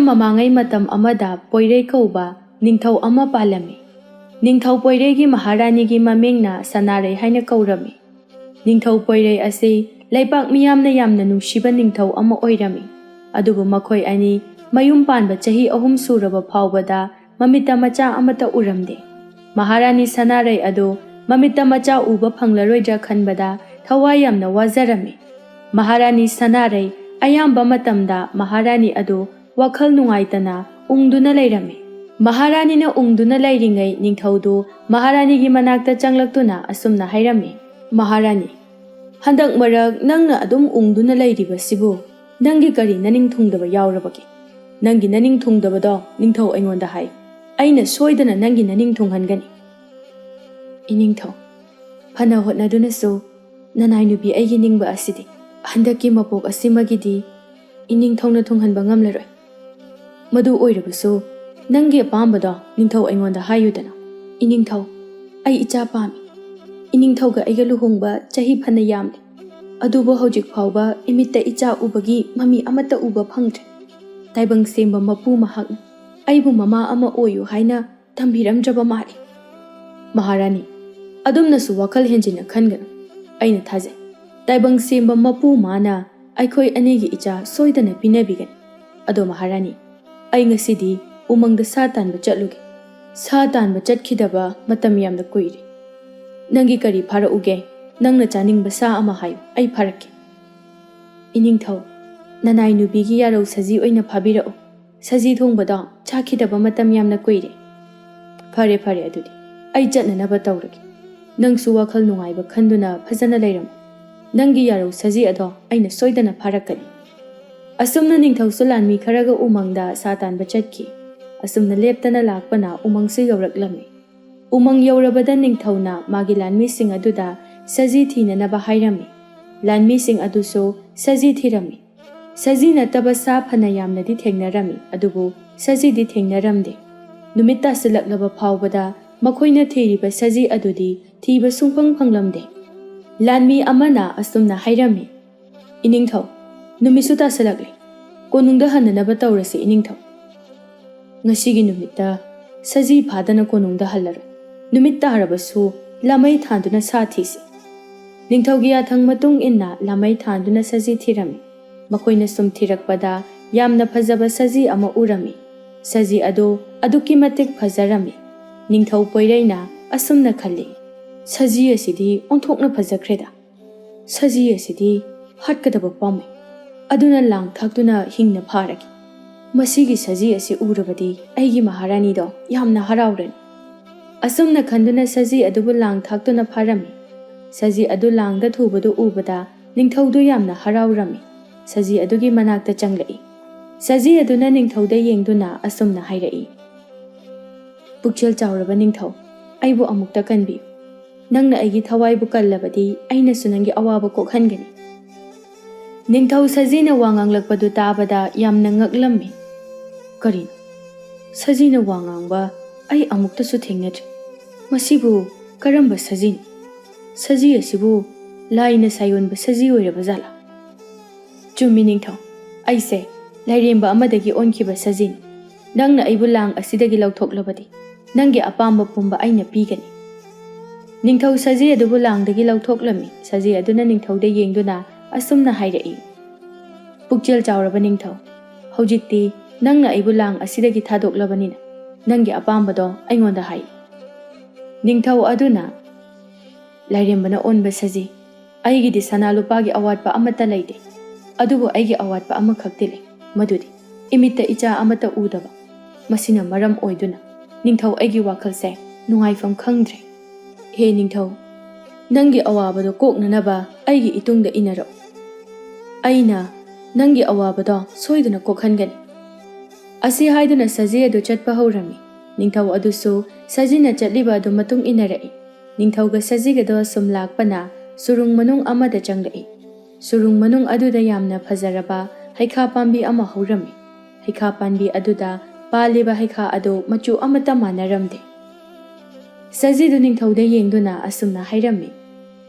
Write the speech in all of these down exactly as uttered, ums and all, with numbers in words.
ꯃꯃꯥꯡꯉꯩ ꯃꯇꯝ ꯑꯃꯗ ꯄꯣꯏꯔꯩ ꯀꯧꯕ ꯅꯤꯡꯊꯧ ꯑꯃ ꯄꯥꯜꯂꯝꯃꯤ꯫ ꯅꯤꯡꯊꯧ ꯄꯣꯏꯔꯩꯒꯤ ꯃꯍꯥꯔꯥꯅꯤꯒꯤ ꯃꯃꯤꯡꯅ ꯁꯅꯥꯔꯩ ꯍꯥꯏꯅ ꯀꯧꯔꯝꯃꯤ꯫ ꯅꯤꯡꯊꯧ ꯄꯣꯏꯔꯩ ꯑꯁꯤ ꯂꯩꯄꯥꯛ ꯃꯤꯌꯥꯝꯅ ꯌꯥꯝꯅ ꯅꯨꯡꯁꯤꯕ ꯅꯤꯡꯊꯧ ꯑꯃ ꯑꯣꯏꯔꯝꯃꯤ꯫ ꯑꯗꯨꯕꯨ ꯃꯈꯣꯏ ꯑꯅꯤ ꯃꯌꯨꯝ ꯄꯥꯟꯕ ꯆꯍꯤ ꯑꯍꯨꯝ ꯁꯨꯔꯕ ꯐꯥꯎꯕꯗ ꯃꯃꯤꯠꯇ ꯃꯆꯥ ꯑꯃꯠꯇ ꯎꯔꯝꯗꯦ꯫ ꯃꯍꯥꯔꯥꯅꯤ ꯁꯅꯥꯔꯩ ꯑꯗꯨ ꯃꯃꯤꯠꯇ ꯃꯆꯥ ꯎꯕ ꯐꯪꯂꯔꯣꯏꯗ꯭ꯔꯥ ꯈꯟꯕꯗ ꯊꯋꯥꯏ ꯌꯥꯝꯅ ꯋꯥꯖꯔꯝꯃꯤ꯫ ꯃꯍꯥꯔꯥꯅꯤ ꯁꯅꯥꯔꯩ ꯑꯌꯥꯝꯕ ꯃꯇꯝꯗ ꯃꯍꯥꯔꯥꯅꯤ ꯑꯗꯨ ꯋꯥꯈꯜ ꯅꯨꯡꯉꯥꯏꯇꯅ ꯎꯪꯗꯨꯅ ꯂꯩꯔꯝꯃꯤ꯫ ꯃꯍꯥꯔꯥꯅꯤꯅ ꯎꯪꯗꯨꯅ ꯂꯩꯔꯤꯉꯩ ꯅꯤꯡꯊꯧꯗꯨ ꯃꯍꯥꯔꯥꯅꯤꯒꯤ ꯃꯅꯥꯛꯇ ꯆꯪꯂꯛꯇꯨꯅ ꯑꯁꯨꯝꯅ ꯍꯥꯏꯔꯝꯃꯤ, "ꯃꯍꯥꯔꯥꯅꯤ, ꯍꯟꯗꯛ ꯃꯔꯛ ꯅꯪꯅ ꯑꯗꯨꯝ ꯎꯪꯗꯨꯅ ꯂꯩꯔꯤꯕꯁꯤꯕꯨ ꯅꯪꯒꯤ ꯀꯔꯤ ꯅꯅꯤꯡ ꯊꯨꯡꯗꯕ ꯌꯥꯎꯔꯕꯒꯦ? ꯅꯪꯒꯤ ꯅꯅꯤꯡ ꯊꯨꯡꯗꯕꯗꯣ ꯅꯤꯡꯊꯧ ꯑꯩꯉꯣꯟꯗ ꯍꯥꯏ꯫ ꯑꯩꯅ ꯁꯣꯏꯗꯅ ꯅꯪꯒꯤ ꯅꯅꯤꯡ ꯊꯨꯡꯍꯟꯒꯅꯤ꯫" "ꯏꯅꯤꯡꯊꯧ, ꯐꯅ ꯍꯣꯠꯅꯗꯨꯅꯁꯨ ꯅꯅꯥꯏ ꯅꯨꯄꯤ ꯑꯩꯒꯤ ꯅꯤꯡꯕ ꯑꯁꯤꯗꯤ ꯍꯟꯗꯛꯀꯤ ꯃꯄꯣꯛ ꯑꯁꯤꯃꯒꯤꯗꯤ ꯏꯅꯤꯡꯊꯧꯅ ꯊꯨꯡꯍꯟꯕ ꯉꯝꯂꯔꯣꯏ꯫ ꯃꯗꯨ ꯑꯣꯏꯔꯕꯁꯨ ꯅꯪꯒꯤ ꯑꯄꯥꯝꯕꯗꯣ ꯅꯤꯡꯊꯧ ꯑꯩꯉꯣꯟꯗ ꯍꯥꯏꯌꯨꯗꯅ꯫" "ꯏꯅꯤꯡꯊꯧ, ꯑꯩ ꯏꯆꯥ ꯄꯥꯝꯃꯤ꯫ ꯏꯅꯤꯡꯊꯧꯒ ꯑꯩꯒ ꯂꯨꯍꯣꯡꯕ ꯆꯍꯤ ꯐꯅ ꯌꯥꯝꯂꯦ꯫ ꯑꯗꯨꯕꯨ ꯍꯧꯖꯤꯛ ꯐꯥꯎꯕ ꯏꯃꯤꯠꯇ ꯏꯆꯥ ꯎꯕꯒꯤ ꯃꯃꯤ ꯑꯃꯠꯇ ꯎꯕ ꯐꯪꯗ꯭ꯔꯦ꯫ ꯇꯥꯏꯕꯪ ꯁꯦꯝꯕ ꯃꯄꯨ ꯃꯍꯥꯛꯅ ꯑꯩꯕꯨ ꯃꯃꯥ ꯑꯃ ꯑꯣꯏꯌꯨ ꯍꯥꯏꯅ ꯊꯝꯕꯤꯔꯝꯗ꯭ꯔꯕ ꯃꯥꯜꯂꯦ꯫" "ꯃꯍꯥꯔꯥꯅꯤ, ꯑꯗꯨꯝꯅꯁꯨ ꯋꯥꯈꯜ ꯍꯦꯟꯖꯤꯟꯅ ꯈꯟꯒꯅꯨ꯫ ꯑꯩꯅ ꯊꯥꯖꯩ, ꯇꯥꯏꯕꯪ ꯁꯦꯝꯕ ꯃꯄꯨ ꯃꯥꯅ ꯑꯩꯈꯣꯏ ꯑꯅꯤꯒꯤ ꯏꯆꯥ ꯁꯣꯏꯗꯅ ꯄꯤꯅꯕꯤꯒꯅꯤ꯫ ꯑꯗꯣ ꯃꯍꯥꯔꯥꯅꯤ, ꯑꯩ ꯉꯁꯤꯗꯤ ꯎꯃꯪꯗ ꯁꯥ ꯇꯥꯟꯕ ꯆꯠꯂꯨꯒꯦ꯫ ꯁꯥ ꯇꯥꯟꯕ ꯆꯠꯈꯤꯗꯕ ꯃꯇꯝ ꯌꯥꯝꯅ ꯀꯨꯏꯔꯦ꯫ ꯅꯪꯒꯤ ꯀꯔꯤ ꯐꯥꯔꯛꯎꯒꯦ? ꯅꯪꯅ ꯆꯥꯅꯤꯡꯕ ꯁꯥ ꯑꯃ ꯍꯥꯏꯌꯨ, ꯑꯩ ꯐꯥꯔꯛꯀꯦ꯫" "ꯏꯅꯤꯡꯊꯧ, ꯅꯅꯥꯏ ꯅꯨꯄꯤꯒꯤ ꯌꯥꯔꯧ ꯁꯖꯤ ꯑꯣꯏꯅ ꯐꯥꯕꯤꯔꯛꯎ꯫ ꯁꯖꯤ ꯊꯣꯡꯕꯗꯣ ꯆꯥꯈꯤꯗꯕ ꯃꯇꯝ ꯌꯥꯝꯅ ꯀꯨꯏꯔꯦ꯫" "ꯐꯔꯦ, ꯐꯔꯦ, ꯑꯗꯨꯗꯤ ꯑꯩ ꯆꯠꯅꯅꯕ ꯇꯧꯔꯒꯦ꯫ ꯅꯪꯁꯨ ꯋꯥꯈꯜ ꯅꯨꯡꯉꯥꯏꯕ ꯈꯟꯗꯨꯅ ꯐꯖꯅ ꯂꯩꯔꯝꯃꯨ꯫ ꯅꯪꯒꯤ ꯌꯥꯔꯧ ꯁꯖꯤ ꯑꯗꯣ ꯑꯩꯅ ꯁꯣꯏꯗꯅ ꯐꯥꯔꯛꯀꯅꯤ꯫" ꯑꯁꯨꯝꯅ ꯅꯤꯡꯊꯧꯁꯨ ꯂꯥꯟꯃꯤ ꯈꯔꯒ ꯎꯃꯪꯗ ꯁꯥ ꯇꯥꯟꯕ ꯆꯠꯈꯤ꯫ ꯑꯁꯨꯝꯅ ꯂꯦꯞꯇꯅ ꯂꯥꯛꯄꯅ ꯎꯃꯪꯁꯨ ꯌꯧꯔꯛꯂꯝꯃꯤ꯫ ꯎꯃꯪ ꯌꯧꯔꯕꯗ ꯅꯤꯡꯊꯧꯅ ꯃꯥꯒꯤ ꯂꯥꯟꯃꯤꯁꯤꯡ ꯑꯗꯨꯗ ꯁꯖꯤ ꯊꯤꯅꯅꯕ ꯍꯥꯏꯔꯝꯃꯤ꯫ ꯂꯥꯟꯃꯤꯁꯤꯡ ꯑꯗꯨꯁꯨ ꯁꯖꯤ ꯊꯤꯔꯝꯃꯤ꯫ ꯁꯖꯤ ꯅꯠꯇꯕ ꯁꯥ ꯐꯅ ꯌꯥꯝꯅꯗꯤ ꯊꯦꯡꯅꯔꯝꯃꯤ, ꯑꯗꯨꯕꯨ ꯁꯖꯤꯗꯤ ꯊꯦꯡꯅꯔꯝꯗꯦ꯫ ꯅꯨꯃꯤꯠ ꯇꯥꯁꯤꯜꯂꯛꯂꯕ ꯐꯥꯎꯕꯗ ꯃꯈꯣꯏꯅ ꯊꯤꯔꯤꯕ ꯁꯖꯤ ꯑꯗꯨꯗꯤ ꯊꯤꯕ ꯁꯨꯡꯐꯪ ꯐꯪꯂꯝꯗꯦ꯫ ꯂꯥꯟꯃꯤ ꯑꯃꯅ ꯑꯁꯨꯝꯅ ꯍꯥꯏꯔꯝꯃꯤ, "ꯏꯅꯤꯡꯊꯧ, ꯅꯨꯃꯤꯠꯁꯨ ꯇꯥꯁꯤꯜꯂꯛꯂꯦ꯫ ꯀꯣꯅꯨꯡꯗ ꯍꯟꯅꯅꯕ ꯇꯧꯔꯁꯤ, ꯏꯅꯤꯡꯊꯧ꯫ ꯉꯁꯤꯒꯤ ꯅꯨꯃꯤꯠꯇ ꯁꯖꯤ ꯐꯥꯗꯅ ꯀꯣꯅꯨꯡꯗ ꯍꯜꯂꯔꯣꯏ꯫ ꯅꯨꯃꯤꯠ ꯇꯥꯔꯕꯁꯨ ꯂꯥꯃꯩ ꯊꯥꯟꯗꯨꯅ ꯁꯥ ꯊꯤꯁꯤ꯫ ꯅꯤꯡꯊꯧꯒꯤ ꯌꯥꯊꯪ ꯃꯇꯨꯡ ꯏꯟꯅ ꯂꯥꯃꯩ ꯊꯥꯟꯗꯨꯅ ꯁꯖꯤ ꯊꯤꯔꯝꯃꯤ꯫ ꯃꯈꯣꯏꯅ ꯁꯨꯝ ꯊꯤꯔꯛꯄꯗ ꯌꯥꯝꯅ ꯐꯖꯕ ꯁꯖꯤ ꯑꯃ ꯎꯔꯝꯃꯤ꯫ ꯁꯖꯤ ꯑꯗꯨ ꯑꯗꯨꯛꯀꯤ ꯃꯇꯤꯛ ꯐꯖꯔꯝꯃꯤ꯫ ꯅꯤꯡꯊꯧ ꯄꯣꯏꯔꯩꯅ ꯑꯁꯨꯝꯅ ꯈꯜꯂꯤ, "ꯁꯖꯤ ꯑꯁꯤꯗꯤ ꯑꯣꯟꯊꯣꯛꯅ ꯐꯖꯈ꯭ꯔꯦꯗ꯫ ꯁꯖꯤ ꯑꯁꯤꯗꯤ ꯍꯥꯠꯀꯗꯕ ꯄꯥꯝꯃꯤ꯫ ꯑꯗꯨꯅ ꯂꯥꯡ ꯊꯥꯛꯇꯨꯅ ꯍꯤꯡꯅ ꯐꯥꯔꯒꯦ꯫ ꯃꯁꯤꯒꯤ ꯁꯖꯤ ꯑꯁꯤ ꯎꯔꯕꯗꯤ ꯑꯩꯒꯤ ꯃꯍꯥꯔꯥꯅꯤꯗꯣ ꯌꯥꯝꯅ ꯍꯔꯥꯎꯔꯅꯤ꯫" ꯑꯁꯨꯝꯅ ꯈꯟꯗꯨꯅ ꯁꯖꯤ ꯑꯗꯨꯕꯨ ꯂꯥꯡ ꯊꯥꯛꯇꯨꯅ ꯐꯥꯔꯝꯃꯤ꯫ ꯁꯖꯤ ꯑꯗꯨ ꯂꯥꯡꯗ ꯊꯨꯕꯗꯨ ꯎꯕꯗ ꯅꯤꯡꯊꯧꯗꯨ ꯌꯥꯝꯅ ꯍꯔꯥꯎꯔꯝꯃꯤ꯫ ꯁꯖꯤ ꯑꯗꯨꯒꯤ ꯃꯅꯥꯛꯇ ꯆꯪꯂꯛꯏ꯫ ꯁꯖꯤ ꯑꯗꯨꯅ ꯅꯤꯡꯊꯧꯗ ꯌꯦꯡꯗꯨꯅ ꯑꯁꯨꯝꯅ ꯍꯥꯏꯔꯛꯏ, "ꯄꯨꯛꯆꯦꯜ ꯆꯥꯎꯔꯕ ꯅꯤꯡꯊꯧ, ꯑꯩꯕꯨ ꯑꯃꯨꯛꯇ ꯀꯟꯕꯤꯌꯨ꯫ ꯅꯪꯅ ꯑꯩꯒꯤ ꯊꯋꯥꯏꯕꯨ ꯀꯜꯂꯕꯗꯤ ꯑꯩꯅꯁꯨ ꯅꯪꯒꯤ ꯑꯋꯥꯕ ꯀꯣꯛꯍꯟꯒꯅꯤ꯫" ꯅꯤꯡꯊꯧ ꯁꯖꯤꯅ ꯋꯥ ꯉꯥꯡꯂꯛꯄꯗꯨ ꯇꯥꯕꯗ ꯌꯥꯝꯅ ꯉꯛꯂꯝꯃꯤ꯫ "ꯀꯔꯤꯅꯣ? ꯁꯖꯤꯅ ꯋꯥ ꯉꯥꯡꯕ ꯑꯩ ꯑꯃꯨꯛꯇꯁꯨ ꯊꯦꯡꯅꯗ꯭ꯔꯤ꯫ ꯃꯁꯤꯕꯨ ꯀꯔꯝꯕ ꯁꯖꯤꯅꯣ? ꯁꯖꯤ ꯑꯁꯤꯕꯨ ꯂꯥꯏꯅ ꯁꯥꯌꯣꯟꯕ ꯁꯖꯤ ꯑꯣꯏꯔꯕ ꯖꯥꯠꯂꯥ?" "ꯆꯨꯝꯃꯤ ꯅꯤꯡꯊꯧ, ꯑꯩꯁꯦ ꯂꯥꯏꯔꯦꯝꯕ ꯑꯃꯗꯒꯤ ꯑꯣꯟꯈꯤꯕ ꯁꯖꯤꯅꯤ꯫ ꯅꯪꯅ ꯑꯩꯕꯨ ꯂꯥꯡ ꯑꯁꯤꯗꯒꯤ ꯂꯧꯊꯣꯛꯂꯕꯗꯤ ꯅꯪꯒꯤ ꯑꯄꯥꯝꯕ ꯄꯨꯝꯕ ꯑꯩꯅ ꯄꯤꯒꯅꯤ꯫" ꯅꯤꯡꯊꯧ ꯁꯖꯤ ꯑꯗꯨꯕꯨ ꯂꯥꯡꯗꯒꯤ ꯂꯧꯊꯣꯛꯂꯝꯃꯤ꯫ ꯁꯖꯤ ꯑꯗꯨꯅ ꯅꯤꯡꯊꯧꯗ ꯌꯦꯡꯗꯨꯅ ꯑꯁꯨꯝꯅ ꯍꯥꯏꯔꯛꯏ, "ꯄꯨꯛꯆꯦꯜ ꯆꯥꯎꯔꯕ ꯅꯤꯡꯊꯧ, ꯍꯧꯖꯤꯛꯇꯤ ꯅꯪꯅ ꯑꯩꯕꯨ ꯂꯥꯡ ꯑꯁꯤꯗꯒꯤ ꯊꯥꯗꯣꯛꯂꯕꯅꯤꯅ ꯅꯪꯒꯤ ꯑꯄꯥꯝꯕꯗꯣ ꯑꯩꯉꯣꯟꯗ ꯍꯥꯏꯌꯨ꯫" ꯅꯤꯡꯊꯧ ꯑꯗꯨꯅ, "ꯂꯥꯏꯔꯦꯝꯕꯅ ꯑꯣꯟꯕ ꯁꯖꯤ, ꯑꯩꯒꯤꯗꯤ ꯁꯅꯥ ꯂꯨꯄꯥꯒꯤ ꯑꯋꯥꯠꯄ ꯑꯃꯠꯇ ꯂꯩꯇꯦ꯫ ꯑꯗꯨꯕꯨ ꯑꯩꯒꯤ ꯑꯋꯥꯠꯄ ꯑꯃꯈꯛꯇꯤ ꯂꯩ, ꯃꯗꯨꯗꯤ ꯏꯃꯤꯠꯇ ꯏꯆꯥ ꯑꯃꯠꯇ ꯎꯗꯕ꯫ ꯃꯁꯤꯅ ꯃꯔꯝ ꯑꯣꯏꯗꯨꯅ ꯅꯤꯡꯊꯧ, ꯑꯩꯒꯤ ꯋꯥꯈꯜꯁꯦ ꯅꯨꯡꯉꯥꯏꯐꯝ ꯈꯪꯗ꯭ꯔꯦ꯫ ꯍꯦ ꯅꯤꯡꯊꯧ, ꯅꯪꯒꯤ ꯑꯋꯥꯕꯗꯣ ꯀꯣꯛꯅꯅꯕ ꯑꯩꯒꯤ ꯏꯇꯨꯡꯗ ꯏꯟꯅꯔꯛꯎ꯫ ꯑꯩꯅ ꯅꯪꯒꯤ ꯑꯋꯥꯕꯗꯣ ꯁꯣꯏꯗꯅ ꯀꯣꯛꯍꯟꯒꯅꯤ꯫" ꯑꯁꯤ ꯍꯥꯏꯗꯨꯅ ꯁꯖꯤ ꯑꯗꯨ ꯆꯠꯄ ꯍꯧꯔꯝꯃꯤ꯫ ꯅꯤꯡꯊꯧ ꯑꯗꯨꯁꯨ ꯁꯖꯤꯅ ꯆꯠꯂꯤꯕ ꯑꯗꯨ ꯃꯇꯨꯡ ꯏꯟꯅꯔꯛꯏ꯫ ꯅꯤꯡꯊꯧꯒ ꯁꯖꯤꯒꯗꯣ ꯁꯨꯝ ꯂꯥꯛꯄꯅ ꯁꯨꯔꯨꯡ ꯃꯅꯨꯡ ꯑꯃꯗ ꯆꯪꯂꯛꯏ꯫ ꯁꯨꯔꯨꯡ ꯃꯅꯨꯡ ꯑꯗꯨꯗ ꯌꯥꯝꯅ ꯐꯖꯔꯕ ꯍꯩꯈꯥ ꯄꯥꯝꯕꯤ ꯑꯃ ꯍꯧꯔꯝꯃꯤ꯫ ꯍꯩꯈꯥ ꯄꯥꯝꯕꯤ ꯑꯗꯨꯗ ꯄꯥꯜꯂꯤꯕ ꯍꯩꯈꯥ ꯑꯗꯨ ꯃꯆꯨ ꯑꯃꯠꯇ ꯃꯥꯟꯅꯔꯝꯗꯦ꯫ ꯁꯖꯤꯗꯨ ꯅꯤꯡꯊꯧꯗ ꯌꯦꯡꯗꯨꯅ ꯑꯁꯨꯝꯅ ꯍꯥꯏꯔꯝꯃꯤ,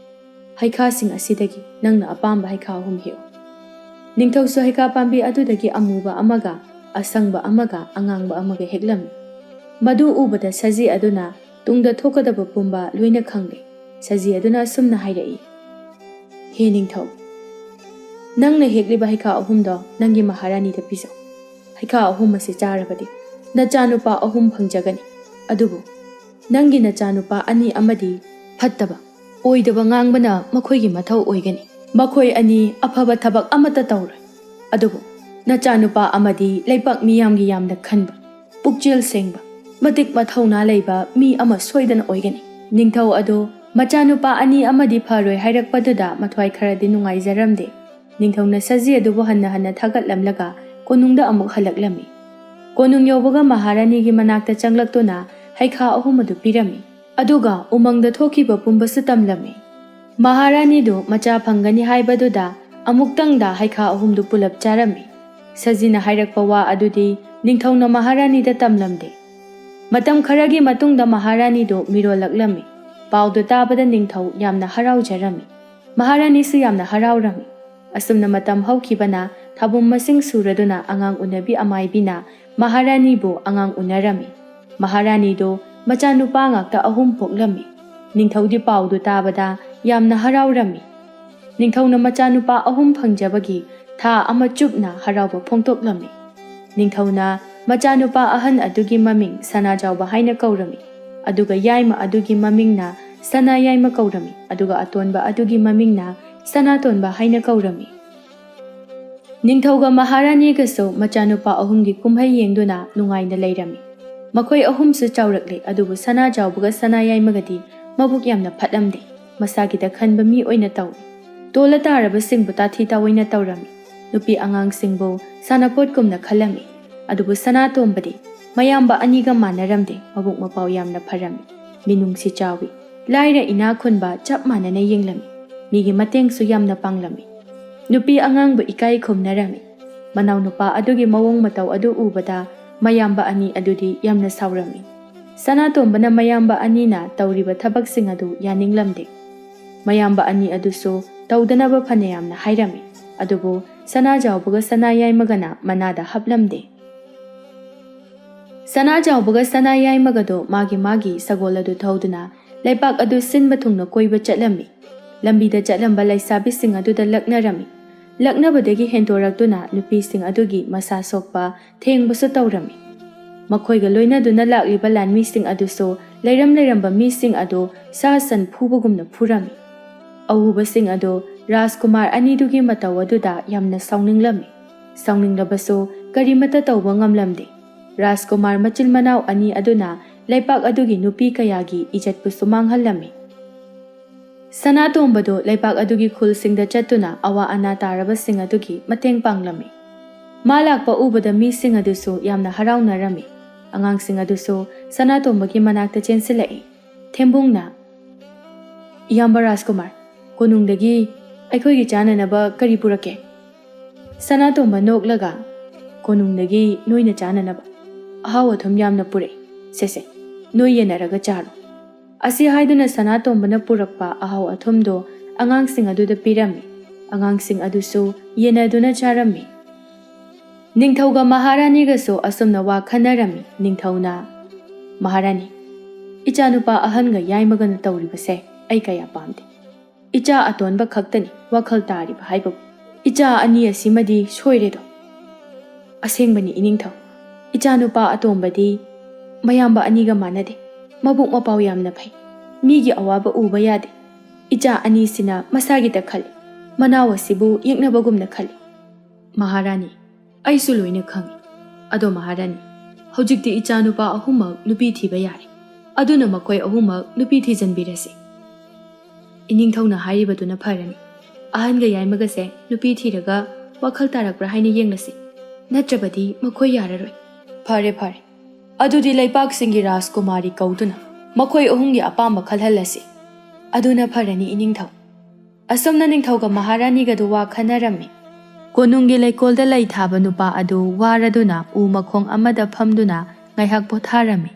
"ꯍꯩꯈꯥꯁꯤꯡ ꯑꯁꯤꯗꯒꯤ ꯅꯪꯅ ꯑꯄꯥꯝꯕ ꯍꯩꯈꯥ ꯑꯍꯨꯝ ꯍꯦꯛꯎ꯫" ꯅꯤꯡꯊꯧꯁꯨ ꯍꯩꯈꯥ ꯄꯥꯝꯕꯤ ꯑꯗꯨꯗꯒꯤ ꯑꯃꯨꯕ ꯑꯃꯒ, ꯑꯁꯪꯕ ꯑꯃꯒ, ꯑꯉꯥꯡꯕ ꯑꯃꯒ ꯍꯦꯛꯂꯝꯃꯤ꯫ ꯃꯗꯨ ꯎꯕꯗ ꯁꯖꯤ ꯑꯗꯨꯅ ꯇꯨꯡꯗ ꯊꯣꯛꯀꯗꯕ ꯄꯨꯝꯕ ꯂꯣꯏꯅ ꯈꯪꯂꯦ꯫ ꯁꯖꯤ ꯑꯗꯨꯅ ꯑꯁꯨꯝꯅ ꯍꯥꯏꯔꯛꯏ, "ꯍꯦ ꯅꯤꯡꯊꯧ, ꯅꯪꯅ ꯍꯦꯛꯂꯤꯕ ꯍꯩꯈꯥ ꯑꯍꯨꯝꯗꯣ ꯅꯪꯒꯤ ꯃꯍꯥꯔꯥꯅꯤꯗ ꯄꯤꯖꯧ꯫ ꯍꯩꯈꯥ ꯑꯍꯨꯝ ꯑꯁꯤ ꯆꯥꯔꯕꯗꯤ ꯅꯆꯥꯅꯨꯄꯥ ꯑꯍꯨꯝ ꯐꯪꯖꯒꯅꯤ꯫ ꯑꯗꯨꯕꯨ ꯅꯪꯒꯤ ꯅꯆꯥꯅꯨꯄꯥ ꯑꯅꯤ ꯑꯃꯗꯤ ꯐꯠꯇꯕ, ꯑꯣꯏꯗꯕ ꯉꯥꯡꯕꯅ ꯃꯈꯣꯏꯒꯤ ꯃꯊꯧ ꯑꯣꯏꯒꯅꯤ꯫ ꯃꯈꯣꯏ ꯑꯅꯤ ꯑꯐꯕ ꯊꯕꯛ ꯑꯃꯠꯇ ꯇꯧꯔꯣꯏ꯫ ꯑꯗꯨꯕꯨ ꯅꯆꯥꯅꯨꯄꯥ ꯑꯃꯗꯤ ꯂꯩꯄꯥꯛ ꯃꯤꯌꯥꯝꯒꯤ ꯌꯥꯝꯅ ꯈꯟꯕ, ꯄꯨꯛꯆꯦꯜ ꯁꯦꯡꯕ, ꯃꯇꯤꯛ ꯃꯊꯧꯅꯥ ꯂꯩꯕ ꯃꯤ ꯑꯃ ꯁꯣꯏꯗꯅ ꯑꯣꯏꯒꯅꯤ꯫" ꯅꯤꯡꯊꯧ ꯑꯗꯨ ꯃꯆꯥꯅꯨꯄꯥ ꯑꯅꯤ ꯑꯃꯗꯤ ꯐꯔꯣꯏ ꯍꯥꯏꯔꯛꯄꯗꯨꯗ ꯃꯊ꯭ꯋꯥꯏ ꯈꯔꯗꯤ ꯅꯨꯡꯉꯥꯏꯖꯔꯝꯗꯦ꯫ ꯅꯤꯡꯊꯧꯅ ꯁꯖꯤ ꯑꯗꯨꯕꯨ ꯍꯟꯅ ꯍꯟꯅ ꯊꯥꯒꯠꯂꯝꯂꯒ ꯀꯣꯅꯨꯡꯗ ꯑꯃꯨꯛ ꯍꯜꯂꯛꯂꯝꯃꯤ꯫ ꯀꯣꯅꯨꯡ ꯌꯧꯕꯒ ꯃꯍꯥꯔꯥꯅꯤꯒꯤ ꯃꯅꯥꯛꯇ ꯆꯪꯂꯛꯇꯨꯅ ꯍꯩꯈꯥ ꯑꯍꯨꯝ ꯑꯗꯨ ꯄꯤꯔꯝꯃꯤ꯫ ꯑꯗꯨꯒ ꯎꯃꯪꯗ ꯊꯣꯛꯈꯤꯕ ꯄꯨꯝꯕꯁꯨ ꯇꯝꯂꯝꯃꯤ꯫ ꯃꯍꯥꯔꯥꯅꯤꯗꯨ ꯃꯆꯥ ꯐꯪꯒꯅꯤ ꯍꯥꯏꯕꯗꯨꯗ ꯑꯃꯨꯛꯇꯪꯗ ꯍꯩꯈꯥ ꯑꯍꯨꯝꯗꯨ ꯄꯨꯂꯞ ꯆꯥꯔꯝꯃꯤ꯫ ꯁꯖꯤꯅ ꯍꯥꯏꯔꯛꯄ ꯋꯥ ꯑꯗꯨꯗꯤ ꯅꯤꯡꯊꯧꯅ ꯃꯍꯥꯔꯥꯅꯤꯗ ꯇꯝꯂꯝꯗꯦ꯫ ꯃꯇꯝ ꯈꯔꯒꯤ ꯃꯇꯨꯡꯗ ꯃꯍꯥꯔꯥꯅꯤꯗꯨ ꯃꯤꯔꯣꯜꯂꯛꯂꯝꯃꯤ꯫ ꯄꯥꯎꯗꯨ ꯇꯥꯕꯗ ꯅꯤꯡꯊꯧ ꯌꯥꯝꯅ ꯍꯔꯥꯎꯖꯔꯝꯃꯤ꯫ ꯃꯍꯥꯔꯥꯅꯤꯁꯨ ꯌꯥꯝꯅ ꯍꯔꯥꯎꯔꯝꯃꯤ꯫ ꯑꯁꯨꯝꯅ ꯃꯇꯝ ꯍꯧꯈꯤꯕꯅ ꯊꯥꯕꯨꯝ ꯃꯁꯤꯡ ꯁꯨꯔꯗꯨꯅ ꯑꯉꯥꯡ ꯎꯅꯕꯤ ꯑꯃꯥꯏꯕꯤꯅ ꯃꯍꯥꯔꯥꯅꯤꯕꯨ ꯑꯉꯥꯡ ꯎꯅꯔꯝꯃꯤ꯫ ꯃꯍꯥꯔꯥꯅꯤꯗꯨ ꯃꯆꯥꯅꯨꯄꯥ ꯉꯥꯛꯇ ꯑꯍꯨꯝ ꯄꯣꯛꯂꯝꯃꯤ꯫ ꯅꯤꯡꯊꯧꯗꯤ ꯄꯥꯎꯗꯨ ꯇꯥꯕꯗ ꯌꯥꯝꯅ ꯍꯔꯥꯎꯔꯝꯃꯤ꯫ ꯅꯤꯡꯊꯧꯅ ꯃꯆꯥꯅꯨꯄꯥ ꯑꯍꯨꯝ ꯐꯪꯖꯕꯒꯤ ꯊꯥ ꯑꯃ ꯆꯨꯞꯅ ꯍꯔꯥꯎꯕ ꯐꯣꯡꯗꯣꯛꯂꯝꯃꯤ꯫ ꯅꯤꯡꯊꯧꯅ ꯃꯆꯥꯅꯨꯄꯥ ꯑꯍꯟ ꯑꯗꯨꯒꯤ ꯃꯃꯤꯡ ꯁꯅꯥꯖꯥꯎꯕ ꯍꯥꯏꯅ ꯀꯧꯔꯝꯃꯤ꯫ ꯑꯗꯨꯒ ꯌꯥꯏꯃ ꯑꯗꯨꯒꯤ ꯃꯃꯤꯡꯅ ꯁꯅꯥ ꯌꯥꯏꯃ ꯀꯧꯔꯝꯃꯤ꯫ ꯑꯗꯨꯒ ꯑꯇꯣꯟꯕ ꯑꯗꯨꯒꯤ ꯃꯃꯤꯡꯅ ꯁꯅꯥꯇꯣꯟꯕ ꯍꯥꯏꯅ ꯀꯧꯔꯝꯃꯤ꯫ ꯅꯤꯡꯊꯧꯒ ꯃꯍꯥꯔꯥꯅꯤꯒꯁꯨ ꯃꯆꯥꯅꯨꯄꯥ ꯑꯍꯨꯝꯒꯤ ꯀꯨꯝꯍꯩ ꯌꯦꯡꯗꯨꯅ ꯅꯨꯡꯉꯥꯏꯅ ꯂꯩꯔꯝꯃꯤ꯫ ꯃꯈꯣꯏ ꯑꯍꯨꯝꯁꯨ ꯆꯥꯎꯔꯛꯂꯦ, ꯑꯗꯨꯕꯨ ꯁꯅꯥꯖꯥꯎꯕꯒ ꯁꯅꯥ ꯌꯥꯏꯃꯒꯗꯤ ꯃꯕꯨꯛ ꯌꯥꯝꯅ ꯐꯠꯂꯝꯗꯦ꯫ ꯃꯁꯥꯒꯤꯗ ꯈꯟꯕ ꯃꯤ ꯑꯣꯏꯅ ꯇꯧꯏ꯫ ꯇꯣꯜꯂ ꯇꯥꯔꯕꯁꯤꯡꯕꯨ ꯇꯥꯊꯤ ꯇꯥꯑꯣꯏꯅ ꯇꯧꯔꯝꯃꯤ꯫ ꯅꯨꯄꯤ ꯑꯉꯥꯡꯁꯤꯡꯕꯨ ꯁꯥꯟꯅꯄꯣꯠꯀꯨꯝꯅ ꯈꯜꯂꯝꯃꯤ꯫ ꯑꯗꯨꯕꯨ ꯁꯅꯥꯇꯣꯝꯕꯗꯤ ꯃꯌꯥꯝꯕ ꯑꯅꯤꯒ ꯃꯥꯟꯅꯔꯝꯗꯦ, ꯃꯕꯨꯛ ꯃꯄꯥꯎ ꯌꯥꯝꯅ ꯐꯔꯝꯃꯤ꯫ ꯃꯤꯅꯨꯡꯁꯤ ꯆꯥꯎꯏ꯫ ꯂꯥꯏꯔ ꯏꯅꯥ ꯈꯨꯟꯕ ꯆꯞ ꯃꯥꯟꯅꯅ ꯌꯦꯡꯂꯝꯃꯤ꯫ ꯃꯤꯒꯤ ꯃꯇꯦꯡꯁꯨ ꯌꯥꯝꯅ ꯄꯥꯡꯂꯝꯃꯤ꯫ ꯅꯨꯄꯤ ꯑꯉꯥꯡꯕꯨ ꯏꯀꯥꯏ ꯈꯨꯝꯅꯔꯝꯃꯤ꯫ ꯃꯅꯥꯎꯅꯨꯄꯥ ꯑꯗꯨꯒꯤ ꯃꯑꯣꯡ ꯃꯇꯧ ꯑꯗꯨ ꯎꯕꯗ ꯃꯌꯥꯝꯕ ꯑꯅꯤ ꯑꯗꯨꯗꯤ ꯌꯥꯝꯅ ꯁꯥꯎꯔꯝꯃꯤ꯫ ꯁꯅꯥꯇꯣꯝꯕꯅ ꯃꯌꯥꯝꯕ ꯑꯅꯤꯅ ꯇꯧꯔꯤꯕ ꯊꯕꯛꯁꯤꯡ ꯑꯗꯨ ꯌꯥꯅꯤꯡꯂꯝꯗꯦ꯫ ꯃꯌꯥꯝꯕ ꯑꯅꯤ ꯑꯗꯨꯁꯨ ꯇꯧꯗꯅꯕ ꯐꯅꯌꯥꯝꯅ ꯍꯥꯏꯔꯝꯃꯤ, ꯑꯗꯨꯕꯨ ꯁꯅꯥꯖꯥꯎꯕꯒ ꯁꯅꯥꯌꯥꯏꯃꯒꯅ ꯃꯅꯥꯗ ꯍꯥꯞꯂꯝꯗꯦ꯫ ꯁꯅꯥꯖꯥꯎꯕꯒ ꯁꯅꯥꯌꯥꯏꯃꯒꯗꯣ ꯃꯥꯒꯤ ꯃꯥꯒꯤ ꯁꯒꯣꯜ ꯑꯗꯨ ꯊꯧꯗꯨꯅ ꯂꯩꯄꯥꯛ ꯑꯗꯨ ꯁꯤꯟꯕ ꯊꯨꯡꯅ ꯀꯣꯏꯕ ꯆꯠꯂꯝꯃꯤ꯫ ꯂꯝꯕꯤꯗ ꯆꯠꯂꯝꯕ ꯂꯩꯁꯥꯕꯤꯁꯤꯡ ꯑꯗꯨꯗ ꯂꯛꯅꯔꯝꯃꯤ꯫ ꯂꯛꯅꯕꯗꯒꯤ ꯍꯦꯟꯗꯣꯔꯛꯇꯨꯅ ꯅꯨꯄꯤꯁꯤꯡ ꯑꯗꯨꯒꯤ ꯃꯁꯥ ꯁꯣꯛꯄ ꯊꯦꯡꯕꯁꯨ ꯇꯧꯔꯝꯃꯤ꯫ ꯃꯈꯣꯏꯒ ꯂꯣꯏꯅꯗꯨꯅ ꯂꯥꯛꯂꯤꯕ ꯂꯥꯟꯃꯤꯁꯤꯡ ꯑꯗꯨꯁꯨ ꯂꯩꯔꯝ ꯂꯩꯔꯝꯕ ꯃꯤꯁꯤꯡ ꯑꯗꯨ ꯁꯥ ꯁꯟ ꯐꯨꯕꯒꯨꯝꯅ ꯐꯨꯔꯝꯃꯤ꯫ ꯑꯎꯕꯁꯤꯡ ꯑꯗꯨ ꯔꯥꯖꯀꯨꯃꯥꯔ ꯑꯅꯤꯗꯨꯒꯤ ꯃꯇꯧ ꯑꯗꯨꯗ ꯌꯥꯝꯅ ꯁꯥꯎꯅꯤꯡꯂꯝꯃꯤ꯫ ꯁꯥꯎꯅꯤꯡꯂꯕꯁꯨ ꯀꯔꯤꯃꯠꯇ ꯇꯧꯕ ꯉꯝꯂꯝꯗꯦ꯫ ꯔꯥꯖꯀꯨꯃꯥꯔ ꯃꯆꯤꯟ ꯃꯅꯥꯎ ꯑꯅꯤ ꯑꯗꯨꯅ ꯂꯩꯄꯥꯛ ꯑꯗꯨꯒꯤ ꯅꯨꯄꯤ ꯀꯌꯥꯒꯤ ꯏꯖꯠꯄꯨꯁꯨ ꯃꯥꯡꯍꯜꯂꯝꯃꯤ꯫ ꯁꯅꯥꯇꯣꯝꯕꯗꯨ ꯂꯩꯄꯥꯛ ꯑꯗꯨꯒꯤ ꯈꯨꯜꯁꯤꯡꯗ ꯆꯠꯇꯨꯅ ꯑꯋꯥ ꯑꯅꯥ ꯇꯥꯔꯕꯁꯤꯡ ꯑꯗꯨꯒꯤ ꯃꯇꯦꯡ ꯄꯥꯡꯂꯝꯃꯤ꯫ ꯃꯥ ꯂꯥꯛꯄ ꯎꯕꯗ ꯃꯤꯁꯤꯡ ꯑꯗꯨꯁꯨ ꯌꯥꯝꯅ ꯍꯔꯥꯎꯅꯔꯝꯃꯤ꯫ ꯑꯉꯥꯡꯁꯤꯡ ꯑꯗꯨꯁꯨ ꯁꯅꯥꯇꯣꯝꯕꯒꯤ ꯃꯅꯥꯛꯇ ꯆꯦꯟꯁꯤꯜꯂꯛꯏ꯫ ꯊꯦꯝꯕꯨꯡꯅ, "ꯏꯌꯥꯝꯕ ꯔꯥꯖꯀꯨꯃꯥꯔ, ꯀꯣꯅꯨꯡꯗꯒꯤ ꯑꯩꯈꯣꯏꯒꯤ ꯆꯥꯅꯅꯕ ꯀꯔꯤ ꯄꯨꯔꯛꯀꯦ?" ꯁꯅꯥꯇꯣꯝꯕ ꯅꯣꯛꯂꯒ, "ꯀꯣꯅꯨꯡꯗꯒꯤ ꯅꯣꯏꯅ ꯆꯥꯅꯅꯕ ꯑꯍꯥꯎ ꯑꯊꯨꯝ ꯌꯥꯝꯅ ꯄꯨꯔꯛꯏ꯫ ꯁꯦ ꯁꯦ, ꯅꯣꯏ ꯌꯦꯟꯅꯔꯒ ꯆꯥꯔꯣ꯫" ꯑꯁꯤ ꯍꯥꯏꯗꯨꯅ ꯁꯅꯥꯇꯣꯝꯕꯅ ꯄꯨꯔꯛꯄ ꯑꯍꯥꯎ ꯑꯊꯨꯝꯗꯣ ꯑꯉꯥꯡꯁꯤꯡ ꯑꯗꯨꯗ ꯄꯤꯔꯝꯃꯤ꯫ ꯑꯉꯥꯡꯁꯤꯡ ꯑꯗꯨꯁꯨ ꯌꯦꯟꯅꯗꯨꯅ ꯆꯥꯔꯝꯃꯤ꯫ ꯅꯤꯡꯊꯧꯒ ꯃꯍꯥꯔꯥꯅꯤꯒꯁꯨ ꯑꯁꯨꯝꯅ ꯋꯥ ꯈꯟꯅꯔꯝꯃꯤ꯫ ꯅꯤꯡꯊꯧꯅ, "ꯃꯍꯥꯔꯥꯅꯤ, ꯏꯆꯥꯅꯨꯄꯥ ꯑꯍꯟꯒ ꯌꯥꯏꯃꯒꯅ ꯇꯧꯔꯤꯕꯁꯦ ꯑꯩ ꯀꯌꯥ ꯄꯥꯝꯗꯦ꯫ ꯏꯆꯥ ꯑꯇꯣꯟꯕ ꯈꯛꯇꯅꯤ ꯋꯥꯈꯜ ꯇꯥꯔꯤꯕ ꯍꯥꯏꯕꯕꯨ꯫ ꯏꯆꯥ ꯑꯅꯤ ꯑꯁꯤꯃꯗꯤ ꯁꯣꯏꯔꯦꯗꯣ꯫" "ꯑꯁꯦꯡꯕꯅꯤ ꯏꯅꯤꯡꯊꯧ, ꯏꯆꯥꯅꯨꯄꯥ ꯑꯇꯣꯝꯕꯗꯤ ꯃꯌꯥꯝꯕ ꯑꯅꯤꯒ ꯃꯥꯟꯅꯗꯦ꯫ ꯃꯕꯨꯛ ꯃꯄꯥꯎ ꯌꯥꯝꯅ ꯐꯩ꯫ ꯃꯤꯒꯤ ꯑꯋꯥꯕ ꯎꯕ ꯌꯥꯗꯦ꯫ ꯏꯆꯥ ꯑꯅꯤꯁꯤꯅ ꯃꯁꯥꯒꯤꯇ ꯈꯜꯂꯤ꯫ ꯃꯅꯥꯎ ꯑꯁꯤꯕꯨ ꯌꯦꯛꯅꯕꯒꯨꯝꯅ ꯈꯜꯂꯤ꯫" "ꯃꯍꯥꯔꯥꯅꯤ, ꯑꯩꯁꯨ ꯂꯣꯏꯅ ꯈꯪꯏ꯫ ꯑꯗꯣ ꯃꯍꯥꯔꯥꯅꯤ, ꯍꯧꯖꯤꯛꯇꯤ ꯏꯆꯥꯅꯨꯄꯥ ꯑꯍꯨꯝꯃꯛ ꯅꯨꯄꯤ ꯊꯤꯕ ꯌꯥꯔꯦ꯫ ꯑꯗꯨꯅ ꯃꯈꯣꯏ ꯑꯍꯨꯝꯃꯛ ꯅꯨꯄꯤ ꯊꯤꯖꯤꯟꯕꯤꯔꯁꯤ꯫ ꯏꯅꯤꯡꯊꯧꯅ ꯍꯥꯏꯔꯤꯕꯗꯨꯅ ꯐꯔꯅꯤ꯫ ꯑꯍꯟꯒ ꯌꯥꯏꯃꯒꯁꯦ ꯅꯨꯄꯤ ꯊꯤꯔꯒ ꯋꯥꯈꯜ ꯇꯥꯔꯛꯄ꯭ꯔꯥ ꯍꯥꯏꯅ ꯌꯦꯡꯂꯁꯤ꯫ ꯅꯠꯇ꯭ꯔꯕꯗꯤ ꯃꯈꯣꯏ ꯌꯥꯔꯔꯣꯏ꯫" "ꯐꯔꯦ, ꯐꯔꯦ꯫ ꯑꯗꯨꯗꯤ ꯂꯩꯄꯥꯛꯁꯤꯡꯒꯤ ꯔꯥꯖꯀꯨꯃꯥꯔꯤ ꯀꯧꯗꯨꯅ ꯃꯈꯣꯏ ꯑꯍꯨꯝꯒꯤ ꯑꯄꯥꯝꯕ ꯈꯜꯍꯜꯂꯁꯤ꯫" "ꯑꯗꯨꯅ ꯐꯔꯅꯤ ꯏꯅꯤꯡꯊꯧ꯫" ꯑꯁꯨꯝꯅ ꯅꯤꯡꯊꯧꯒ ꯃꯍꯥꯔꯥꯅꯤꯒꯗꯨ ꯋꯥ ꯈꯟꯅꯔꯝꯃꯤ꯫ ꯀꯣꯅꯨꯡꯒꯤ ꯂꯩꯀꯣꯜꯗ ꯂꯩ ꯊꯥꯕ ꯅꯨꯄꯥ ꯑꯗꯨ ꯋꯥꯔꯗꯨꯅ ꯎ ꯃꯈꯣꯡ ꯑꯃꯗ ꯐꯝꯗꯨꯅ ꯉꯥꯏꯍꯥꯛ ꯄꯣꯊꯥꯔꯝꯃꯤ꯫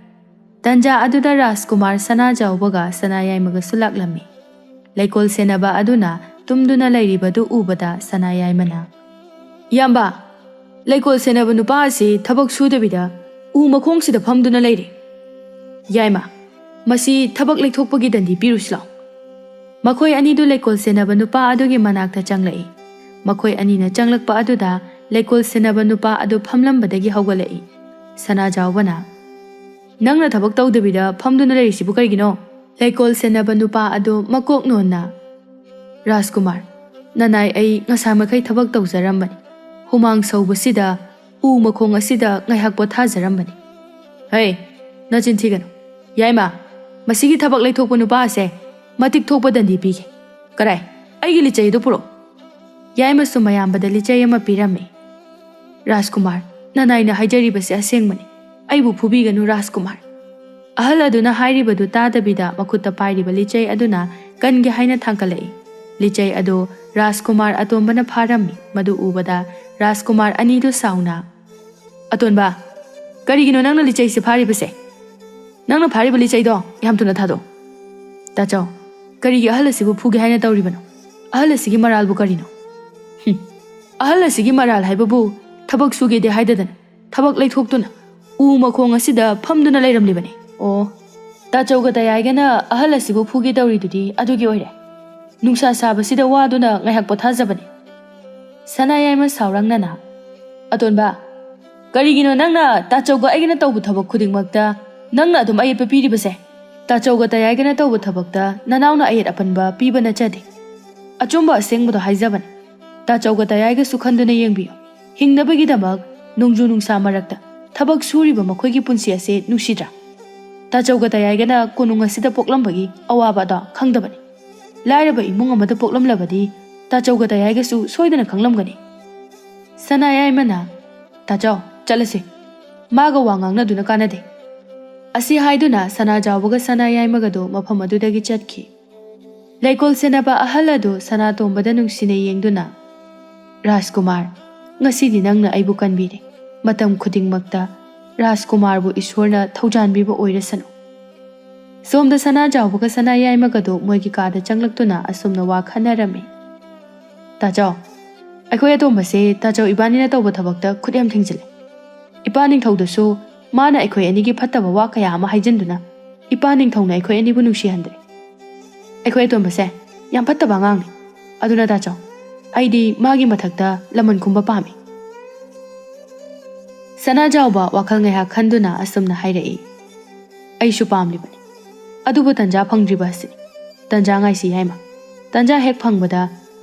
ꯇꯟꯖꯥ ꯑꯗꯨꯗ ꯔꯥꯖꯀꯨꯃꯥꯔ ꯁꯅꯥꯖꯥꯎꯕꯒ ꯁꯅꯥꯌꯥꯏꯃꯒꯁꯨ ꯂꯥꯛꯂꯝꯃꯤ꯫ ꯂꯩꯀꯣꯜ ꯁꯦꯟꯅꯕ ꯑꯗꯨꯅ ꯇꯨꯝꯗꯨꯅ ꯂꯩꯔꯤꯕꯗꯨ ꯎꯕꯗ ꯁꯅꯥꯌꯥꯏꯃꯅ, "ꯏꯌꯥꯝꯕ, ꯂꯩꯀꯣꯜ ꯁꯦꯟꯅꯕ ꯅꯨꯄꯥ ꯑꯁꯤ ꯊꯕꯛ ꯁꯨꯗꯕꯤꯗ ꯎ ꯃꯈꯣꯡꯁꯤꯗ ꯐꯝꯗꯨꯅ ꯂꯩꯔꯦ꯫ ꯌꯥꯏꯃ, ꯃꯁꯤ ꯊꯕꯛ ꯂꯩꯊꯣꯛꯄꯒꯤ ꯗꯟꯗꯤ ꯄꯤꯔꯨꯁꯤ ꯂꯥꯎ꯫" ꯃꯈꯣꯏ ꯑꯅꯤꯗꯨ ꯂꯩꯀꯣꯜ ꯁꯦꯟꯅꯕ ꯅꯨꯄꯥ ꯑꯗꯨꯒꯤ ꯃꯅꯥꯛꯇ ꯆꯪꯂꯛꯏ꯫ ꯃꯈꯣꯏ ꯑꯅꯤꯅ ꯆꯪꯂꯛꯄ ꯑꯗꯨꯗ ꯂꯩꯀꯣꯜ ꯁꯦꯟꯅꯕ ꯅꯨꯄꯥ ꯑꯗꯨ ꯐꯝꯂꯝꯕꯗꯒꯤ ꯍꯧꯒꯠꯂꯛꯏ꯫ ꯁꯅꯥꯖꯥꯎꯕꯅ, "ꯅꯪꯅ ꯊꯕꯛ ꯇꯧꯗꯕꯤꯗ ꯐꯝꯗꯨꯅ ꯂꯩꯔꯤꯁꯤꯕꯨ ꯀꯔꯤꯒꯤꯅꯣ?" ꯂꯩꯀꯣꯜ ꯁꯦꯟꯅꯕ ꯅꯨꯄꯥ ꯑꯗꯨ ꯃꯀꯣꯛ ꯅꯣꯟꯅ, "ꯔꯥꯖꯀꯨꯃꯥꯔ, ꯅꯅꯥꯏ ꯑꯩ ꯉꯁꯥꯏ ꯃꯈꯩ ꯊꯕꯛ ꯇꯧꯖꯔꯝꯕꯅꯤ꯫ ꯍꯨꯃꯥꯡ ꯁꯧꯕꯁꯤꯗ ꯎ ꯃꯈꯣꯡ ꯑꯁꯤꯗ ꯉꯥꯏꯍꯥꯛ ꯄꯣꯊꯥꯖꯔꯝꯕꯅꯤ꯫" "ꯍꯩ, ꯅꯆꯤꯟ ꯊꯤꯒꯅꯨ꯫ ꯌꯥꯏꯃ, ꯃꯁꯤꯒꯤ ꯊꯕꯛ ꯂꯩꯊꯣꯛꯄ ꯅꯨꯄꯥ ꯑꯁꯦ ꯃꯇꯤꯛ ꯊꯣꯛꯄ ꯗꯟꯗꯤ ꯄꯤꯒꯦ꯫ ꯀꯔꯥꯏ, ꯑꯩꯒꯤ ꯂꯤꯆꯩ ꯑꯗꯨ ꯄꯨꯔꯛꯑꯣ꯫" ꯌꯥꯏꯃꯁꯨ ꯃꯌꯥꯝꯕꯗ ꯂꯤꯆꯩ ꯑꯃ ꯄꯤꯔꯝꯃꯤ꯫ "ꯔꯥꯖꯀꯨꯃꯥꯔ, ꯅꯅꯥꯏꯅ ꯍꯥꯏꯖꯔꯤꯕꯁꯤ ꯑꯁꯦꯡꯕꯅꯤ꯫ ꯑꯩꯕꯨ ꯐꯨꯕꯤꯒꯅꯨ ꯔꯥꯖꯀꯨꯃꯥꯔ꯫" ꯑꯍꯜ ꯑꯗꯨꯅ ꯍꯥꯏꯔꯤꯕꯗꯨ ꯇꯥꯗꯕꯤꯗ ꯃꯈꯨꯠꯇ ꯄꯥꯏꯔꯤꯕ ꯂꯤꯆꯩ ꯑꯗꯨꯅ ꯀꯟꯒꯦ ꯍꯥꯏꯅ ꯊꯥꯡꯒꯠꯂꯛꯏ꯫ ꯂꯤꯆꯩ ꯑꯗꯨ ꯔꯥꯖꯀꯨꯃꯥꯔ ꯑꯇꯣꯝꯕꯅ ꯐꯥꯔꯝꯃꯤ꯫ ꯃꯗꯨ ꯎꯕꯗ ꯔꯥꯖꯀꯨꯃꯥꯔ ꯑꯅꯤꯗꯨ ꯁꯥꯎꯅ, "ꯑꯇꯣꯟꯕ, ꯀꯔꯤꯒꯤꯅꯣ ꯅꯪꯅ ꯂꯤꯆꯩꯁꯦ ꯐꯥꯔꯤꯕꯁꯦ? ꯅꯪꯅ ꯐꯥꯔꯤꯕ ꯂꯤꯆꯩꯗꯣ ꯌꯥꯝ ꯊꯨꯅ ꯊꯥꯗꯣꯛ꯫" "ꯇꯥꯆꯧ, ꯀꯔꯤꯒꯤ ꯑꯍꯜ ꯑꯁꯤꯕꯨ ꯐꯨꯒꯦ ꯍꯥꯏꯅ ꯇꯧꯔꯤꯕꯅꯣ? ꯑꯍꯜ ꯑꯁꯤꯒꯤ ꯃꯔꯥꯜꯕꯨ ꯀꯔꯤꯅꯣ?" "ꯍꯨꯝ, ꯑꯍꯜ ꯑꯁꯤꯒꯤ ꯃꯔꯥꯜ ꯍꯥꯏꯕꯕꯨ ꯊꯕꯛ ꯁꯨꯒꯦꯗꯤ ꯍꯥꯏꯗꯗꯅ ꯊꯕꯛ ꯂꯩꯊꯣꯛꯇꯨꯅ ꯎ ꯃꯈꯣꯡ ꯑꯁꯤꯗ ꯐꯝꯗꯨꯅ ꯂꯩꯔꯝꯂꯤꯕꯅꯤ꯫" "ꯑꯣ, ꯇꯥꯆꯧꯒ ꯇꯌꯥꯏꯒꯅ ꯑꯍꯜ ꯑꯁꯤꯕꯨ ꯐꯨꯒꯦ ꯇꯧꯔꯤꯗꯨꯗꯤ ꯑꯗꯨꯒꯤ ꯑꯣꯏꯔꯦ꯫ ꯅꯨꯡꯁꯥ ꯁꯥꯕꯁꯤꯗ ꯋꯥꯗꯨꯅ ꯉꯥꯏꯍꯥꯛ ꯄꯣꯊꯥꯖꯕꯅꯤ꯫" ꯁꯅꯥ ꯌꯥꯏꯃ ꯁꯥꯎꯔꯥꯡꯅꯅ, "ꯑꯇꯣꯟꯕ, ꯀꯔꯤꯒꯤꯅꯣ ꯅꯪꯅ ꯇꯥꯆꯧꯒ ꯑꯩꯒꯅ ꯇꯧꯕ ꯊꯕꯛ ꯈꯨꯗꯤꯡꯃꯛꯇ ꯅꯪꯅ ꯑꯗꯨꯝ ꯑꯌꯦꯠꯄ ꯄꯤꯔꯤꯕꯁꯦ? ꯇꯥꯆꯧꯒ ꯇꯌꯥꯏꯒꯅ ꯇꯧꯕ ꯊꯕꯛꯇ ꯅꯅꯥꯎꯅ ꯑꯌꯦꯠ ꯑꯄꯟꯕ ꯄꯤꯕ ꯅꯠꯆꯗꯦ꯫ ꯑꯆꯨꯝꯕ ꯑꯁꯦꯡꯕꯗꯣ ꯍꯥꯏꯖꯕꯅꯤ꯫ ꯇꯥꯆꯧꯒ ꯇꯌꯥꯏꯒꯁꯨ ꯈꯟꯗꯨꯅ ꯌꯦꯡꯕꯤꯌꯨ꯫ ꯍꯤꯡꯅꯕꯒꯤꯗꯃꯛ ꯅꯣꯡꯖꯨ ꯅꯨꯡꯁꯥ ꯃꯔꯛꯇ ꯊꯕꯛ ꯁꯨꯔꯤꯕ ꯃꯈꯣꯏꯒꯤ ꯄꯨꯟꯁꯤ ꯑꯁꯤ ꯅꯨꯡꯁꯤꯗ꯭ꯔꯥ? ꯇꯥꯆꯧꯒ ꯇꯌꯥꯏꯒꯅ ꯀꯣꯅꯨꯡ ꯑꯁꯤꯗ ꯄꯣꯛꯂꯝꯕꯒꯤ ꯑꯋꯥꯕ ꯑꯗꯣ ꯈꯪꯗꯕꯅꯤ꯫ ꯂꯥꯏꯔꯕ ꯏꯃꯨꯡ ꯑꯃꯗ ꯄꯣꯛꯂꯝꯂꯕꯗꯤ ꯇꯥꯆꯧꯒ ꯇꯌꯥꯏꯒꯁꯨ ꯁꯣꯏꯗꯅ ꯈꯪꯂꯝꯒꯅꯤ꯫" ꯁꯅꯥ ꯌꯥꯏꯃꯅ, "ꯇꯥꯆꯧ, ꯆꯠꯂꯁꯤ꯫ ꯃꯥꯒ ꯋꯥ ꯉꯥꯡꯅꯗꯨꯅ ꯀꯥꯟꯅꯗꯦ꯫" ꯑꯁꯤ ꯍꯥꯏꯗꯨꯅ ꯁꯅꯥꯖꯥꯎꯕꯒ ꯁꯅꯥ ꯌꯥꯏꯃꯒꯗꯨ ꯃꯐꯝ ꯑꯗꯨꯗꯒꯤ ꯆꯠꯈꯤ꯫ ꯂꯩꯀꯣꯜ ꯁꯦꯟꯅꯕ ꯑꯍꯜ ꯑꯗꯨ ꯁꯅꯥꯇꯣꯝꯕꯗ ꯅꯨꯡꯁꯤꯅ ꯌꯦꯡꯗꯨꯅ, "ꯔꯥꯖꯀꯨꯃꯥꯔ, ꯉꯁꯤꯗꯤ ꯅꯪꯅ ꯑꯩꯕꯨ ꯀꯟꯕꯤꯔꯦ꯫ ꯃꯇꯝ ꯈꯨꯗꯤꯡꯃꯛꯇ ꯔꯥꯖꯀꯨꯃꯥꯔꯕꯨ ꯏꯁꯣꯔꯅ ꯊꯧꯖꯥꯟꯕꯤꯕ ꯑꯣꯏꯔꯁꯅꯨ꯫" ꯁꯣꯝꯗ ꯁꯅꯥꯖꯥꯎꯕꯒ ꯁꯅꯥ ꯌꯥꯏꯃꯒꯗꯨ ꯃꯣꯏꯒꯤ ꯀꯥꯗ ꯆꯪꯂꯛꯇꯨꯅ ꯑꯁꯨꯝꯅ ꯋꯥ ꯈꯟꯅꯔꯝꯃꯤ꯫ "ꯇꯥꯆꯧ, ꯑꯩꯈꯣꯏ ꯑꯇꯣꯝꯕꯁꯦ ꯇꯥꯆꯧ ꯏꯕꯥꯅꯤꯅ ꯇꯧꯕ ꯊꯕꯛꯇ ꯈꯨꯠ ꯌꯥꯝ ꯊꯤꯡꯖꯤꯜꯂꯦ꯫ ꯏꯄꯥ ꯅꯤꯡꯊꯧꯗꯁꯨ ꯃꯥꯅ ꯑꯩꯈꯣꯏ ꯑꯅꯤꯒꯤ ꯐꯠꯇꯕ ꯋꯥ ꯀꯌꯥ ꯑꯃ ꯍꯥꯏꯖꯤꯟꯗꯨꯅ ꯏꯄꯥ ꯅꯤꯡꯊꯧꯅ ꯑꯩꯈꯣꯏ ꯑꯅꯤꯕꯨ ꯅꯨꯡꯁꯤꯍꯟꯗ꯭ꯔꯦ꯫ ꯑꯩꯈꯣꯏ ꯑꯇꯣꯝꯕꯁꯦ ꯌꯥꯝ ꯐꯠꯇꯕ ꯑꯉꯥꯡꯅꯤ꯫ ꯑꯗꯨꯅ ꯇꯥꯆꯧ, ꯑꯩꯗꯤ ꯃꯥꯒꯤ ꯃꯊꯛꯇ ꯂꯃꯟ ꯈꯨꯝꯕ ꯄꯥꯝꯃꯤ꯫ ꯁꯅꯥꯖꯥꯎꯕ ꯋꯥꯈꯜ ꯉꯥꯏꯍꯥꯛ ꯈꯟꯗꯨꯅ ꯑꯁꯨꯝꯅ ꯍꯥꯏꯔꯛꯏ, ꯑꯩꯁꯨ ꯄꯥꯝꯂꯤꯕꯅꯤ꯫ ꯑꯗꯨꯕꯨ ꯇꯟꯖꯥ ꯐꯪꯗ꯭ꯔꯤꯕ ꯑꯁꯤꯅꯤ꯫ ꯇꯟꯖꯥ ꯉꯥꯏꯁꯤ ꯌꯥꯏꯃ꯫ ꯇꯟꯖꯥ ꯍꯦꯛ ꯐꯪꯕꯗ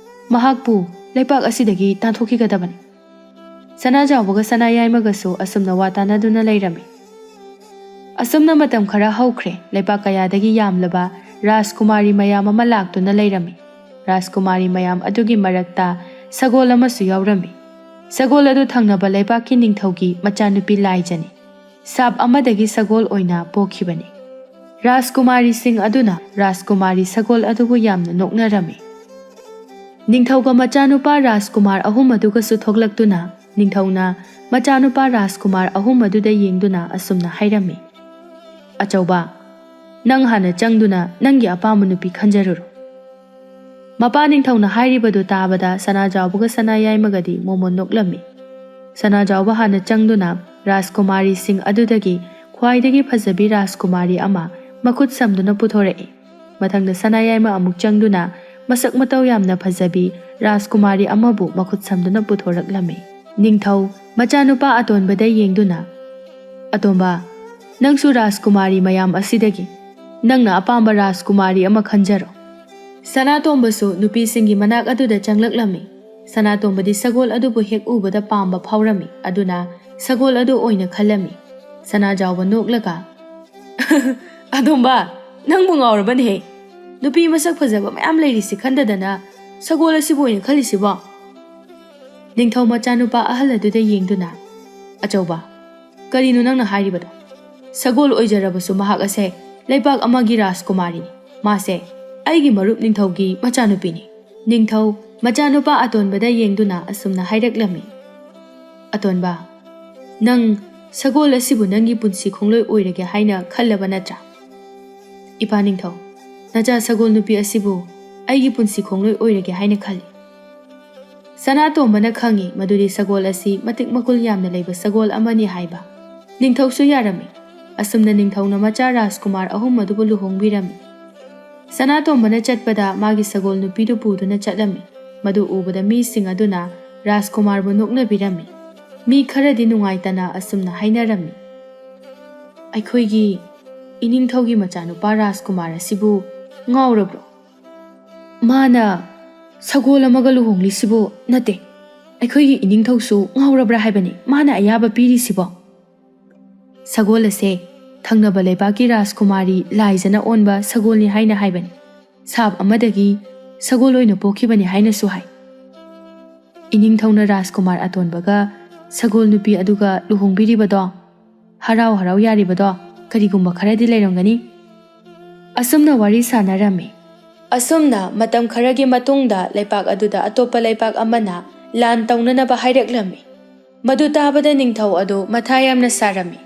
ꯃꯍꯥꯛꯄꯨ ꯂꯩꯄꯥꯛ ꯑꯁꯤꯗꯒꯤ ꯇꯥꯟꯊꯣꯛꯈꯤꯒꯗꯕꯅꯤ꯫ ꯁꯅꯥꯖꯥꯎꯕꯒ ꯁꯅꯥ ꯌꯥꯏꯃꯒꯁꯨ ꯑꯁꯨꯝꯅ ꯋꯥ ꯇꯥꯅꯗꯨꯅ ꯂꯩꯔꯝꯃꯤ꯫ ꯑꯁꯨꯝꯅ ꯃꯇꯝ ꯈꯔ ꯍꯧꯈ꯭ꯔꯦ꯫ ꯂꯩꯄꯥꯛ ꯀꯌꯥꯗꯒꯤ ꯌꯥꯝꯂꯕ ꯔꯥꯖꯀꯨꯃꯥꯔꯤ ꯃꯌꯥꯝ ꯑꯃ ꯂꯥꯛꯇꯨꯅ ꯂꯩꯔꯝꯃꯤ꯫ ꯔꯥꯖꯀꯨꯃꯥꯔꯤ ꯃꯌꯥꯝ ꯑꯗꯨꯒꯤ ꯃꯔꯛꯇ ꯁꯒꯣꯜ ꯑꯃꯁꯨ ꯌꯥꯎꯔꯝꯃꯤ꯫ ꯁꯒꯣꯜ ꯑꯗꯨ ꯊꯪꯅꯕ ꯂꯩꯄꯥꯛꯀꯤ ꯅꯤꯡꯊꯧꯒꯤ ꯃꯆꯥꯅꯨꯄꯤ ꯂꯥꯏꯖꯅꯤ꯫ ꯁꯥꯞ ꯑꯃꯗꯒꯤ ꯁꯒꯣꯜ ꯑꯣꯏꯅ ꯄꯣꯛꯈꯤꯕꯅꯤ꯫ ꯔꯥꯖꯀꯨꯃꯥꯔꯤꯁꯤꯡ ꯑꯗꯨꯅ ꯔꯥꯖꯀꯨꯃꯥꯔꯤ ꯁꯒꯣꯜ ꯑꯗꯨꯕꯨ ꯌꯥꯝꯅ ꯅꯣꯛꯅꯔꯝꯃꯤ꯫ ꯅꯤꯡꯊꯧꯒ ꯃꯆꯥꯅꯨꯄꯥ ꯔꯥꯖꯀꯨꯃꯥꯔ ꯑꯍꯨꯝ ꯑꯗꯨꯒꯁꯨ ꯊꯣꯛꯂꯛꯇꯨꯅ ꯅꯤꯡꯊꯧꯅ ꯃꯆꯥꯅꯨꯄꯥ ꯔꯥꯖꯀꯨꯃꯥꯔ ꯑꯍꯨꯝ ꯑꯗꯨꯗ ꯌꯦꯡꯗꯨꯅ ꯑꯁꯨꯝꯅ ꯍꯥꯏꯔꯝꯃꯤ, ꯑꯆꯧꯕ, ꯅꯪ ꯍꯥꯟꯅ ꯆꯪꯗꯨꯅ ꯅꯪꯒꯤ ꯑꯄꯥꯝꯕ ꯅꯨꯄꯤ ꯈꯟꯖꯔꯨꯔꯣ꯫ ꯃꯄꯥ ꯅꯤꯡꯊꯧꯅ ꯍꯥꯏꯔꯤꯕꯗꯨ ꯇꯥꯕꯗ ꯁꯅꯥꯖꯥꯎꯕꯒ ꯁꯅꯥ ꯌꯥꯏꯃꯒꯗꯤ ꯃꯣꯃꯣꯟ ꯅꯣꯛꯂꯝꯃꯤ꯫ ꯁꯅꯥꯖꯥꯎꯕ ꯍꯥꯟꯅ ꯆꯪꯗꯨꯅ ꯔꯥꯖꯀꯨꯃꯥꯔꯤꯁꯤꯡ ꯑꯗꯨꯗꯒꯤ ꯈ꯭ꯋꯥꯏꯗꯒꯤ ꯐꯖꯕꯤ ꯔꯥꯖꯀꯨꯃꯥꯔꯤ ꯑꯃ ꯃꯈꯨꯠ ꯁꯝꯗꯨꯅ ꯄꯨꯊꯣꯔꯛꯏ꯫ ꯃꯊꯪꯗ ꯁꯅꯥ ꯌꯥꯏꯃ ꯑꯃꯨꯛ ꯆꯪꯗꯨꯅ ꯃꯁꯛ ꯃꯇꯧ ꯌꯥꯝꯅ ꯐꯖꯕꯤ ꯔꯥꯖꯀꯨꯃꯥꯔꯤ ꯑꯃꯕꯨ ꯃꯈꯨꯠ ꯁꯝꯗꯨꯅ ꯄꯨꯊꯣꯔꯛꯂꯝꯃꯤ꯫ ꯅꯤꯡꯊꯧ ꯃꯆꯥꯅꯨꯄꯥ ꯑꯇꯣꯟꯕꯗ ꯌꯦꯡꯗꯨꯅ, ꯑꯇꯣꯝꯕ, ꯅꯪꯁꯨ ꯔꯥꯖꯀꯨꯃꯥꯔꯤ ꯃꯌꯥꯝ ꯑꯁꯤꯗꯒꯤ ꯅꯪꯅ ꯑꯄꯥꯝꯕ ꯔꯥꯖꯀꯨꯃꯥꯔꯤ ꯑꯃ ꯈꯟꯖꯔꯣ꯫ ꯁꯅꯥꯇꯣꯝꯕꯁꯨ ꯅꯨꯄꯤꯁꯤꯡꯒꯤ ꯃꯅꯥꯛ ꯑꯗꯨꯗ ꯆꯪꯂꯛꯂꯝꯃꯤ꯫ ꯁꯅꯥꯇꯣꯝꯕꯗꯤ ꯁꯒꯣꯜ ꯑꯗꯨꯕꯨ ꯍꯦꯛ ꯎꯕꯗ ꯄꯥꯝꯕ ꯐꯥꯎꯔꯝꯃꯤ꯫ ꯑꯗꯨꯅ ꯁꯒꯣꯜ ꯑꯗꯨ ꯑꯣꯏꯅ ꯈꯜꯂꯝꯃꯤ꯫ ꯁꯅꯥꯖꯥꯎꯕ ꯅꯣꯛꯂꯒ, "ꯑꯗꯣꯝꯕ, ꯅꯪꯕꯨ ꯉꯥꯎꯔꯕꯅꯦꯍꯦ꯫ ꯅꯨꯄꯤ ꯃꯁꯛ ꯐꯖꯕ ꯃꯌꯥꯝ ꯂꯩꯔꯤꯁꯤ ꯈꯟꯗꯗꯅ ꯁꯒꯣꯜ ꯑꯁꯤꯕꯨ ꯑꯣꯏꯅ ꯈꯜꯂꯤꯁꯤꯕꯣ?" ꯅꯤꯡꯊꯧ ꯃꯆꯥꯅꯨꯄꯥ ꯑꯍꯜ ꯑꯗꯨꯗ ꯌꯦꯡꯗꯨꯅ, "ꯑꯆꯧꯕ, ꯀꯔꯤꯅꯣ ꯅꯪꯅ ꯍꯥꯏꯔꯤꯕꯗꯣ? ꯁꯒꯣꯜ ꯑꯣꯏꯖꯔꯕꯁꯨ ꯃꯍꯥꯛ ꯑꯁꯦ ꯂꯩꯄꯥꯛ ꯑꯃꯒꯤ ꯔꯥꯖꯀꯨꯃꯥꯔꯤꯅꯤ꯫ ꯃꯥꯁꯦ ꯑꯩꯒꯤ ꯃꯔꯨꯞ ꯅꯤꯡꯊꯧꯒꯤ ꯃꯆꯥꯅꯨꯄꯤꯅꯤ꯫" ꯅꯤꯡꯊꯧ ꯃꯆꯥꯅꯨꯄꯥ ꯑꯇꯣꯟꯕꯗ ꯌꯦꯡꯗꯨꯅ ꯑꯁꯨꯝꯅ ꯍꯥꯏꯔꯛꯂꯝꯃꯤ, "ꯑꯇꯣꯟꯕ, ꯅꯪ ꯁꯒꯣꯜ ꯑꯁꯤꯕꯨ ꯅꯪꯒꯤ ꯄꯨꯟꯁꯤ ꯈꯣꯡꯂꯣꯏ ꯑꯣꯏꯔꯒꯦ ꯍꯥꯏꯅ ꯈꯜꯂꯕ ꯅꯠꯇ꯭ꯔꯥ?" "ꯏꯄꯥ ꯅꯤꯡꯊꯧ, ꯅꯆꯥ ꯁꯒꯣꯜ ꯅꯨꯄꯤ ꯑꯁꯤꯕꯨ ꯑꯩꯒꯤ ꯄꯨꯟꯁꯤ ꯈꯣꯡꯂꯣꯏ ꯑꯣꯏꯔꯒꯦ ꯍꯥꯏꯅ ꯈꯜꯂꯤ꯫" ꯁꯅꯥꯇꯣꯝꯕꯅ ꯈꯪꯏ ꯃꯗꯨꯗꯤ ꯁꯒꯣꯜ ꯑꯁꯤ ꯃꯇꯤꯛ ꯃꯒꯨꯜ ꯌꯥꯝꯅ ꯂꯩꯕ ꯁꯒꯣꯜ ꯑꯃꯅꯤ ꯍꯥꯏꯕ꯫ ꯅꯤꯡꯊꯧꯁꯨ ꯌꯥꯔꯝꯃꯤ꯫ ꯑꯁꯨꯝꯅ ꯅꯤꯡꯊꯧꯅ ꯃꯆꯥ ꯔꯥꯖꯀꯨꯃꯥꯔ ꯑꯍꯨꯝ ꯑꯗꯨꯕꯨ ꯂꯨꯍꯣꯡꯕꯤꯔꯝꯃꯤ꯫ ꯁꯅꯥꯇꯣꯝꯕꯅ ꯆꯠꯄꯗ ꯃꯥꯒꯤ ꯁꯒꯣꯜ ꯅꯨꯄꯤꯗꯨ ꯄꯨꯗꯨꯅ ꯆꯠꯂꯝꯃꯤ꯫ ꯃꯗꯨ ꯎꯕꯗ ꯃꯤꯁꯤꯡ ꯑꯗꯨꯅ ꯔꯥꯖꯀꯨꯃꯥꯔꯕꯨ ꯅꯣꯛꯅꯕꯤꯔꯝꯃꯤ꯫ ꯃꯤ ꯈꯔꯗꯤ ꯅꯨꯡꯉꯥꯏꯇꯅ ꯑꯁꯨꯝꯅ ꯍꯥꯏꯅꯔꯝꯃꯤ, "ꯑꯩꯈꯣꯏꯒꯤ ꯏꯅꯤꯡꯊꯧꯒꯤ ꯃꯆꯥꯅꯨꯄꯥ ꯔꯥꯖꯀꯨꯃꯥꯔ ꯑꯁꯤꯕꯨ ꯉꯥꯎꯔꯕ꯭ꯔꯣ? ꯃꯥꯅ ꯁꯒꯣꯜ ꯑꯃꯒ ꯂꯨꯍꯣꯡꯂꯤꯁꯤꯕꯨ? ꯅꯠꯇꯦ, ꯑꯩꯈꯣꯏꯒꯤ ꯏꯅꯤꯡꯊꯧꯁꯨ ꯉꯥꯎꯔꯕ꯭ꯔꯥ ꯍꯥꯏꯕꯅꯤ ꯃꯥꯅ ꯑꯌꯥꯕ ꯄꯤꯔꯤꯁꯤꯕꯣ?" ꯁꯒꯣꯜ ꯑꯁꯦ ꯊꯪꯅꯕ ꯂꯩꯕꯥꯛꯀꯤ ꯔꯥꯖꯀꯨꯃꯥꯔꯤ ꯂꯥꯏꯖꯅ ꯑꯣꯟꯕ ꯁꯒꯣꯜꯅꯤ ꯍꯥꯏꯅ ꯍꯥꯏꯕꯅꯤ꯫ ꯁꯥꯞ ꯑꯃꯗꯒꯤ ꯁꯒꯣꯜ ꯑꯣꯏꯅ ꯄꯣꯛꯈꯤꯕꯅꯤ ꯍꯥꯏꯅꯁꯨ ꯍꯥꯏ꯫ ꯏꯅꯤꯡꯊꯧꯅ ꯔꯥꯖꯀꯨꯃꯥꯔ ꯑꯇꯣꯟꯕꯒ ꯁꯒꯣꯜ ꯅꯨꯄꯤ ꯑꯗꯨꯒ ꯂꯨꯍꯣꯡꯕꯤꯔꯤꯕꯗꯣ ꯍꯔꯥꯎ ꯍꯔꯥꯎ ꯌꯥꯔꯤꯕꯗꯣ ꯀꯔꯤꯒꯨꯝꯕ ꯈꯔꯗꯤ ꯂꯩꯔꯝꯒꯅꯤ꯫ ꯑꯁꯨꯝꯅ ꯋꯥꯔꯤ ꯁꯥꯟꯅꯔꯝꯃꯤ꯫ ꯑꯁꯨꯝꯅ ꯃꯇꯝ ꯈꯔꯒꯤ ꯃꯇꯨꯡꯗ ꯂꯩꯄꯥꯛ ꯑꯗꯨꯗ ꯑꯇꯣꯞꯄ ꯂꯩꯄꯥꯛ ꯑꯃꯅ ꯂꯥꯟ ꯇꯧꯅꯅꯕ ꯍꯥꯏꯔꯛꯂꯝꯃꯤ꯫ ꯃꯗꯨ ꯇꯥꯕꯗ ꯅꯤꯡꯊꯧ ꯑꯗꯨ ꯃꯊꯥ ꯌꯥꯝꯅ ꯁꯥꯔꯝꯃꯤ꯫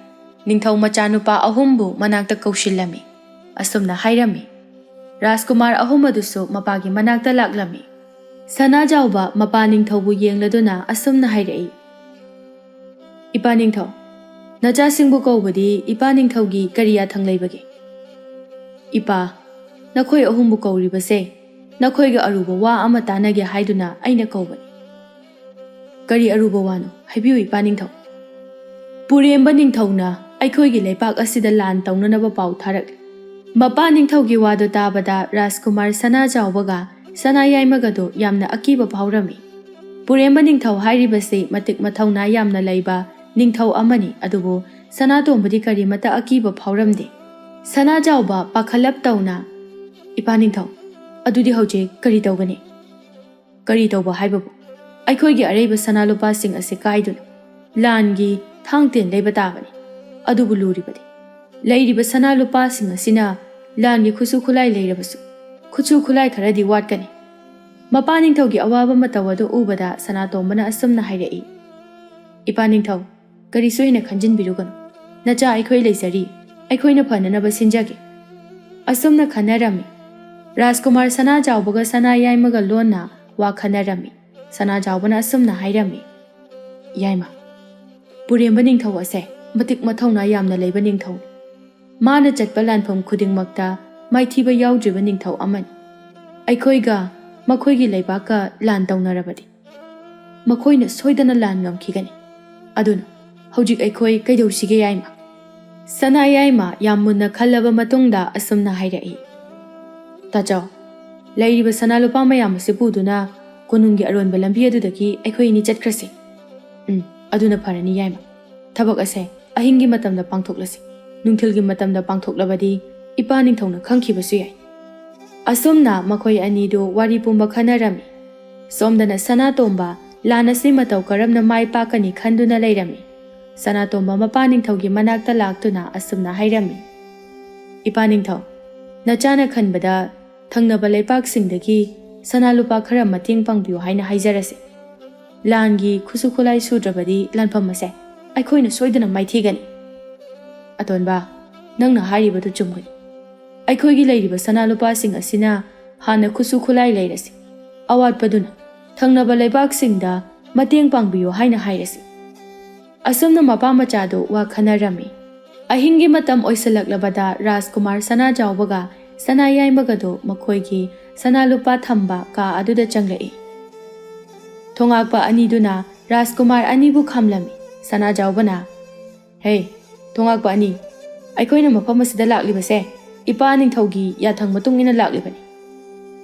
ꯅꯤꯡꯊꯧ ꯃꯆꯥꯅꯨꯄꯥ ꯑꯍꯨꯝꯕꯨ ꯃꯅꯥꯛꯇ ꯀꯧꯁꯤꯜꯂꯝꯃꯤ꯫ ꯑꯁꯨꯝꯅ ꯍꯥꯏꯔꯝꯃꯤ꯫ ꯔꯥꯖꯀꯨꯃꯥꯔ ꯑꯍꯨꯝ ꯑꯗꯨꯁꯨ ꯃꯄꯥꯒꯤ ꯃꯅꯥꯛꯇ ꯂꯥꯛꯂꯝꯃꯤ꯫ ꯁꯅꯥꯖꯥꯎꯕ ꯃꯄꯥ ꯅꯤꯡꯊꯧꯕꯨ ꯌꯦꯡꯂꯗꯨꯅ ꯑꯁꯨꯝꯅ ꯍꯥꯏꯔꯛꯏ, "ꯏꯄꯥ ꯅꯤꯡꯊꯧ, ꯅꯆꯥꯁꯤꯡꯕꯨ ꯀꯧꯕꯗꯤ ꯏꯄꯥ ꯅꯤꯡꯊꯧꯒꯤ ꯀꯔꯤ ꯌꯥꯊꯪ ꯂꯩꯕꯒꯦ?" "ꯏꯄꯥ, ꯅꯈꯣꯏ ꯑꯍꯨꯝꯕꯨ ꯀꯧꯔꯤꯕꯁꯦ ꯅꯈꯣꯏꯒ ꯑꯔꯨꯕ ꯋꯥ ꯑꯃ ꯇꯥꯟꯅꯒꯦ ꯍꯥꯏꯗꯨꯅ ꯑꯩꯅ ꯀꯧꯕꯅꯤ꯫" "ꯀꯔꯤ ꯑꯔꯨꯕ ꯋꯥꯅꯣ? ꯍꯥꯏꯕꯤꯌꯨ ꯏꯄꯥ ꯅꯤꯡꯊꯧ꯫" "ꯄꯨꯔꯦꯝꯕ ꯅꯤꯡꯊꯧꯅ ꯑꯩꯈꯣꯏꯒꯤ ꯂꯩꯄꯥꯛ ꯑꯁꯤꯗ ꯂꯥꯟ ꯇꯧꯅꯅꯕ ꯄꯥꯎ ꯊꯥꯔꯛꯂꯤ꯫" ꯃꯄꯥ ꯅꯤꯡꯊꯧꯒꯤ ꯋꯥꯗꯨ ꯇꯥꯕꯗ ꯔꯥꯖꯀꯨꯃꯥꯔ ꯁꯅꯥꯖꯥꯎꯕꯒ ꯁꯅꯥ ꯌꯥꯏꯃꯒꯗꯨ ꯌꯥꯝꯅ ꯑꯀꯤꯕ ꯐꯥꯎꯔꯝꯃꯤ꯫ ꯄꯨꯔꯦꯝꯕ ꯅꯤꯡꯊꯧ ꯍꯥꯏꯔꯤꯕꯁꯤ ꯃꯇꯤꯛ ꯃꯊꯧꯅꯥ ꯌꯥꯝꯅ ꯂꯩꯕ ꯅꯤꯡꯊꯧ ꯑꯃꯅꯤ, ꯑꯗꯨꯕꯨ ꯁꯅꯥꯇꯣꯝꯕꯗꯤ ꯀꯔꯤꯃꯠꯇ ꯑꯀꯤꯕ ꯐꯥꯎꯔꯝꯗꯦ꯫ ꯁꯅꯥꯖꯥꯎꯕ ꯄꯥꯈꯠꯂꯞ ꯇꯧꯅ, "ꯏꯄꯥ ꯅꯤꯡꯊꯧ, ꯑꯗꯨꯗꯤ ꯍꯧꯖꯤꯛ ꯀꯔꯤ ꯇꯧꯒꯅꯤ?" "ꯀꯔꯤ ꯇꯧꯕ ꯍꯥꯏꯕꯕꯨ? ꯑꯩꯈꯣꯏꯒꯤ ꯑꯔꯩꯕ ꯁꯅꯥ ꯂꯨꯄꯥꯁꯤꯡ ꯑꯁꯤ ꯀꯥꯏꯗꯨꯅ ꯂꯥꯟꯒꯤ ꯊꯥꯡ ꯇꯦꯟ ꯂꯩꯕ ꯇꯥꯕꯅꯤ꯫ ꯑꯗꯨꯕꯨ ꯂꯨꯔꯤꯕꯗꯤ, ꯂꯩꯔꯤꯕ ꯁꯅꯥ ꯂꯨꯄꯥꯁꯤꯡ ꯑꯁꯤꯅ ꯂꯥꯟꯒꯤ ꯈꯨꯠꯁꯨ ꯈꯨꯠꯂꯥꯏ ꯂꯩꯔꯕꯁꯨ, ꯈꯨꯠꯁꯨ ꯈꯨꯠꯂꯥꯏ ꯈꯔꯗꯤ ꯋꯥꯠꯀꯅꯤ꯫" ꯃꯄꯥ ꯅꯤꯡꯊꯧꯒꯤ ꯑꯋꯥꯕ ꯃꯇꯧ ꯑꯗꯨ ꯎꯕꯗ ꯁꯅꯥꯇꯣꯝꯕꯅ ꯑꯁꯨꯝꯅ ꯍꯥꯏꯔꯛꯏ, "ꯏꯄꯥ ꯅꯤꯡꯊꯧ, ꯀꯔꯤꯁꯨ ꯍꯦꯟꯅ ꯈꯟꯖꯤꯟꯕꯤꯔꯨꯒꯅꯨ꯫ ꯅꯆꯥ ꯑꯩꯈꯣꯏ ꯂꯩꯖꯔꯤ꯫ ꯑꯩꯈꯣꯏꯅ ꯐꯅꯅꯕ ꯁꯤꯟꯖꯒꯦ꯫" ꯑꯁꯨꯝꯅ ꯈꯟꯅꯔꯝꯃꯤ꯫ ꯔꯥꯖꯀꯨꯃꯥꯔ ꯁꯅꯥꯖꯥꯎꯕꯒ ꯁꯅꯥ ꯌꯥꯏꯃꯒ ꯂꯣꯟꯅ ꯋꯥ ꯈꯟꯅꯔꯝꯃꯤ꯫ ꯁꯅꯥꯖꯥꯎꯕꯅ ꯑꯁꯨꯝꯅ ꯍꯥꯏꯔꯝꯃꯤ, "ꯌꯥꯏꯃ, ꯄꯨꯔꯦꯝꯕ ꯅꯤꯡꯊꯧ ꯑꯁꯦ ꯃꯇꯤꯛ ꯃꯊꯧꯅꯥ ꯌꯥꯝꯅ ꯂꯩꯕ ꯅꯤꯡꯊꯧꯅꯤ꯫ ꯃꯥꯅ ꯆꯠꯄ ꯂꯥꯟꯐꯝ ꯈꯨꯗꯤꯡꯃꯛꯇ ꯃꯥꯏꯊꯤꯕ ꯌꯥꯎꯗ꯭ꯔꯤꯕ ꯅꯤꯡꯊꯧ ꯑꯃꯅꯤ꯫ ꯑꯩꯈꯣꯏꯒ ꯃꯈꯣꯏꯒꯤ ꯂꯩꯕꯥꯛꯀ ꯂꯥꯟ ꯇꯧꯅꯔꯕꯗꯤ ꯃꯈꯣꯏꯅ ꯁꯣꯏꯗꯅ ꯂꯥꯟ ꯉꯝꯈꯤꯒꯅꯤ꯫ ꯑꯗꯨꯅ ꯍꯧꯖꯤꯛ ꯑꯩꯈꯣꯏ ꯀꯩꯗꯧꯁꯤꯒꯦ ꯌꯥꯏꯃ?" ꯁꯅꯥ ꯌꯥꯏꯃ ꯌꯥꯝ ꯃꯨꯟꯅ ꯈꯜꯂꯕ ꯃꯇꯨꯡꯗ ꯑꯁꯨꯝꯅ ꯍꯥꯏꯔꯛꯏ, "ꯇꯥꯆꯧ, ꯂꯩꯔꯤꯕ ꯁꯅꯥ ꯂꯨꯄꯥ ꯃꯌꯥꯝ ꯑꯁꯤ ꯄꯨꯗꯨꯅ ꯀꯣꯅꯨꯡꯒꯤ ꯑꯔꯣꯟꯕ ꯂꯝꯕꯤ ꯑꯗꯨꯗꯒꯤ ꯑꯩꯈꯣꯏ ꯑꯅꯤ ꯆꯠꯈ꯭ꯔꯁꯤ꯫" "ꯎꯝ, ꯑꯗꯨꯅ ꯐꯔꯅꯤ ꯌꯥꯏꯃ꯫ ꯊꯕꯛ ꯑꯁꯦ ꯑꯍꯤꯡꯒꯤ ꯃꯇꯝꯗ ꯄꯥꯡꯊꯣꯛꯂꯁꯤ꯫ ꯅꯨꯡꯊꯤꯜꯒꯤ ꯃꯇꯝꯗ ꯄꯥꯡꯊꯣꯛꯂꯕꯗꯤ ꯏꯄꯥ ꯅꯤꯡꯊꯧꯅ ꯈꯪꯈꯤꯕꯁꯨ ꯌꯥꯏ꯫" ꯑꯁꯨꯝꯅ ꯃꯈꯣꯏ ꯑꯅꯤꯗꯨ ꯋꯥꯔꯤ ꯄꯨꯝꯕ ꯈꯟꯅꯔꯝꯃꯤ꯫ ꯁꯣꯝꯗꯅ ꯁꯅꯥꯇꯣꯝꯕ ꯂꯥꯟ ꯑꯁꯤ ꯃꯇꯧ ꯀꯔꯝꯅ ꯃꯥꯏ ꯄꯥꯛꯀꯅꯤ ꯈꯟꯗꯨꯅ ꯂꯩꯔꯝꯃꯤ꯫ ꯁꯅꯥꯇꯣꯝꯕ ꯃꯄꯥ ꯅꯤꯡꯊꯧꯒꯤ ꯃꯅꯥꯛꯇ ꯂꯥꯛꯇꯨꯅ ꯑꯁꯨꯝꯅ ꯍꯥꯏꯔꯝꯃꯤ, "ꯏꯄꯥ ꯅꯤꯡꯊꯧ, ꯅꯆꯥꯅ ꯈꯟꯕꯗ ꯊꯪꯅꯕ ꯂꯩꯄꯥꯛꯁꯤꯡꯗꯒꯤ ꯁꯅꯥ ꯂꯨꯄꯥ ꯈꯔ ꯃꯇꯦꯡ ꯄꯥꯡꯕꯤꯌꯨ ꯍꯥꯏꯅ ꯍꯥꯏꯖꯔꯁꯤ꯫ ꯂꯥꯟꯒꯤ ꯈꯨꯠꯁꯨ ꯈꯨꯠꯂꯥꯏ ꯁꯨꯗ꯭ꯔꯕꯗꯤ ꯂꯥꯟꯐꯝ ꯑꯁꯦ ꯑꯩꯈꯣꯏꯅ ꯁꯣꯏꯗꯅ ꯃꯥꯏꯊꯤꯒꯅꯤ꯫" "ꯑꯇꯣꯟꯕ, ꯅꯪꯅ ꯍꯥꯏꯔꯤꯕꯗꯨ ꯆꯨꯝꯒꯅꯤ꯫ ꯑꯩꯈꯣꯏꯒꯤ ꯂꯩꯔꯤꯕ ꯁꯅꯥ ꯂꯨꯄꯥꯁꯤꯡ ꯑꯁꯤꯅ ꯍꯥꯟꯅ ꯈꯨꯠꯁꯨ ꯈꯨꯠꯂꯥꯏ ꯂꯩꯔꯁꯤ꯫ ꯑꯋꯥꯠꯄꯗꯨꯅ ꯊꯪꯅꯕ ꯂꯩꯕꯥꯛꯁꯤꯡꯗ ꯃꯇꯦꯡ ꯄꯥꯡꯕꯤꯌꯨ ꯍꯥꯏꯅ ꯍꯥꯏꯔꯁꯤ꯫" ꯑꯁꯨꯝꯅ ꯃꯄꯥ ꯃꯆꯥꯗꯨ ꯋꯥ ꯈꯟꯅꯔꯝꯃꯤ꯫ ꯑꯍꯤꯡꯒꯤ ꯃꯇꯝ ꯑꯣꯏꯁꯤꯜꯂꯛꯂꯕꯗ ꯔꯥꯖꯀꯨꯃꯥꯔ ꯁꯅꯥꯖꯥꯎꯕꯒ ꯁꯅꯥ ꯌꯥꯏꯃꯒꯗꯨ ꯃꯈꯣꯏꯒꯤ ꯁꯅꯥ ꯂꯨꯄꯥ ꯊꯝꯕ ꯀꯥ ꯑꯗꯨꯗ ꯆꯪꯂꯛꯏ꯫ ꯊꯣꯉꯥꯛꯄ ꯑꯅꯤꯗꯨꯅ ꯔꯥꯖꯀꯨꯃꯥꯔ ꯑꯅꯤꯕꯨ ꯈꯥꯝꯂꯝꯃꯤ꯫ ꯁꯅꯥꯖꯥꯎꯕꯅ, "ꯍꯦ, ꯊꯣꯉꯥꯛꯄ ꯑꯅꯤ, ꯑꯩꯈꯣꯏꯅ ꯃꯐꯝ ꯑꯁꯤꯗ ꯂꯥꯛꯂꯤꯕꯁꯦ ꯏꯄꯥ ꯅꯤꯡꯊꯧꯒꯤ ꯌꯥꯊꯪ ꯃꯇꯨꯡ ꯏꯟꯅ ꯂꯥꯛꯂꯤꯕꯅꯤ꯫"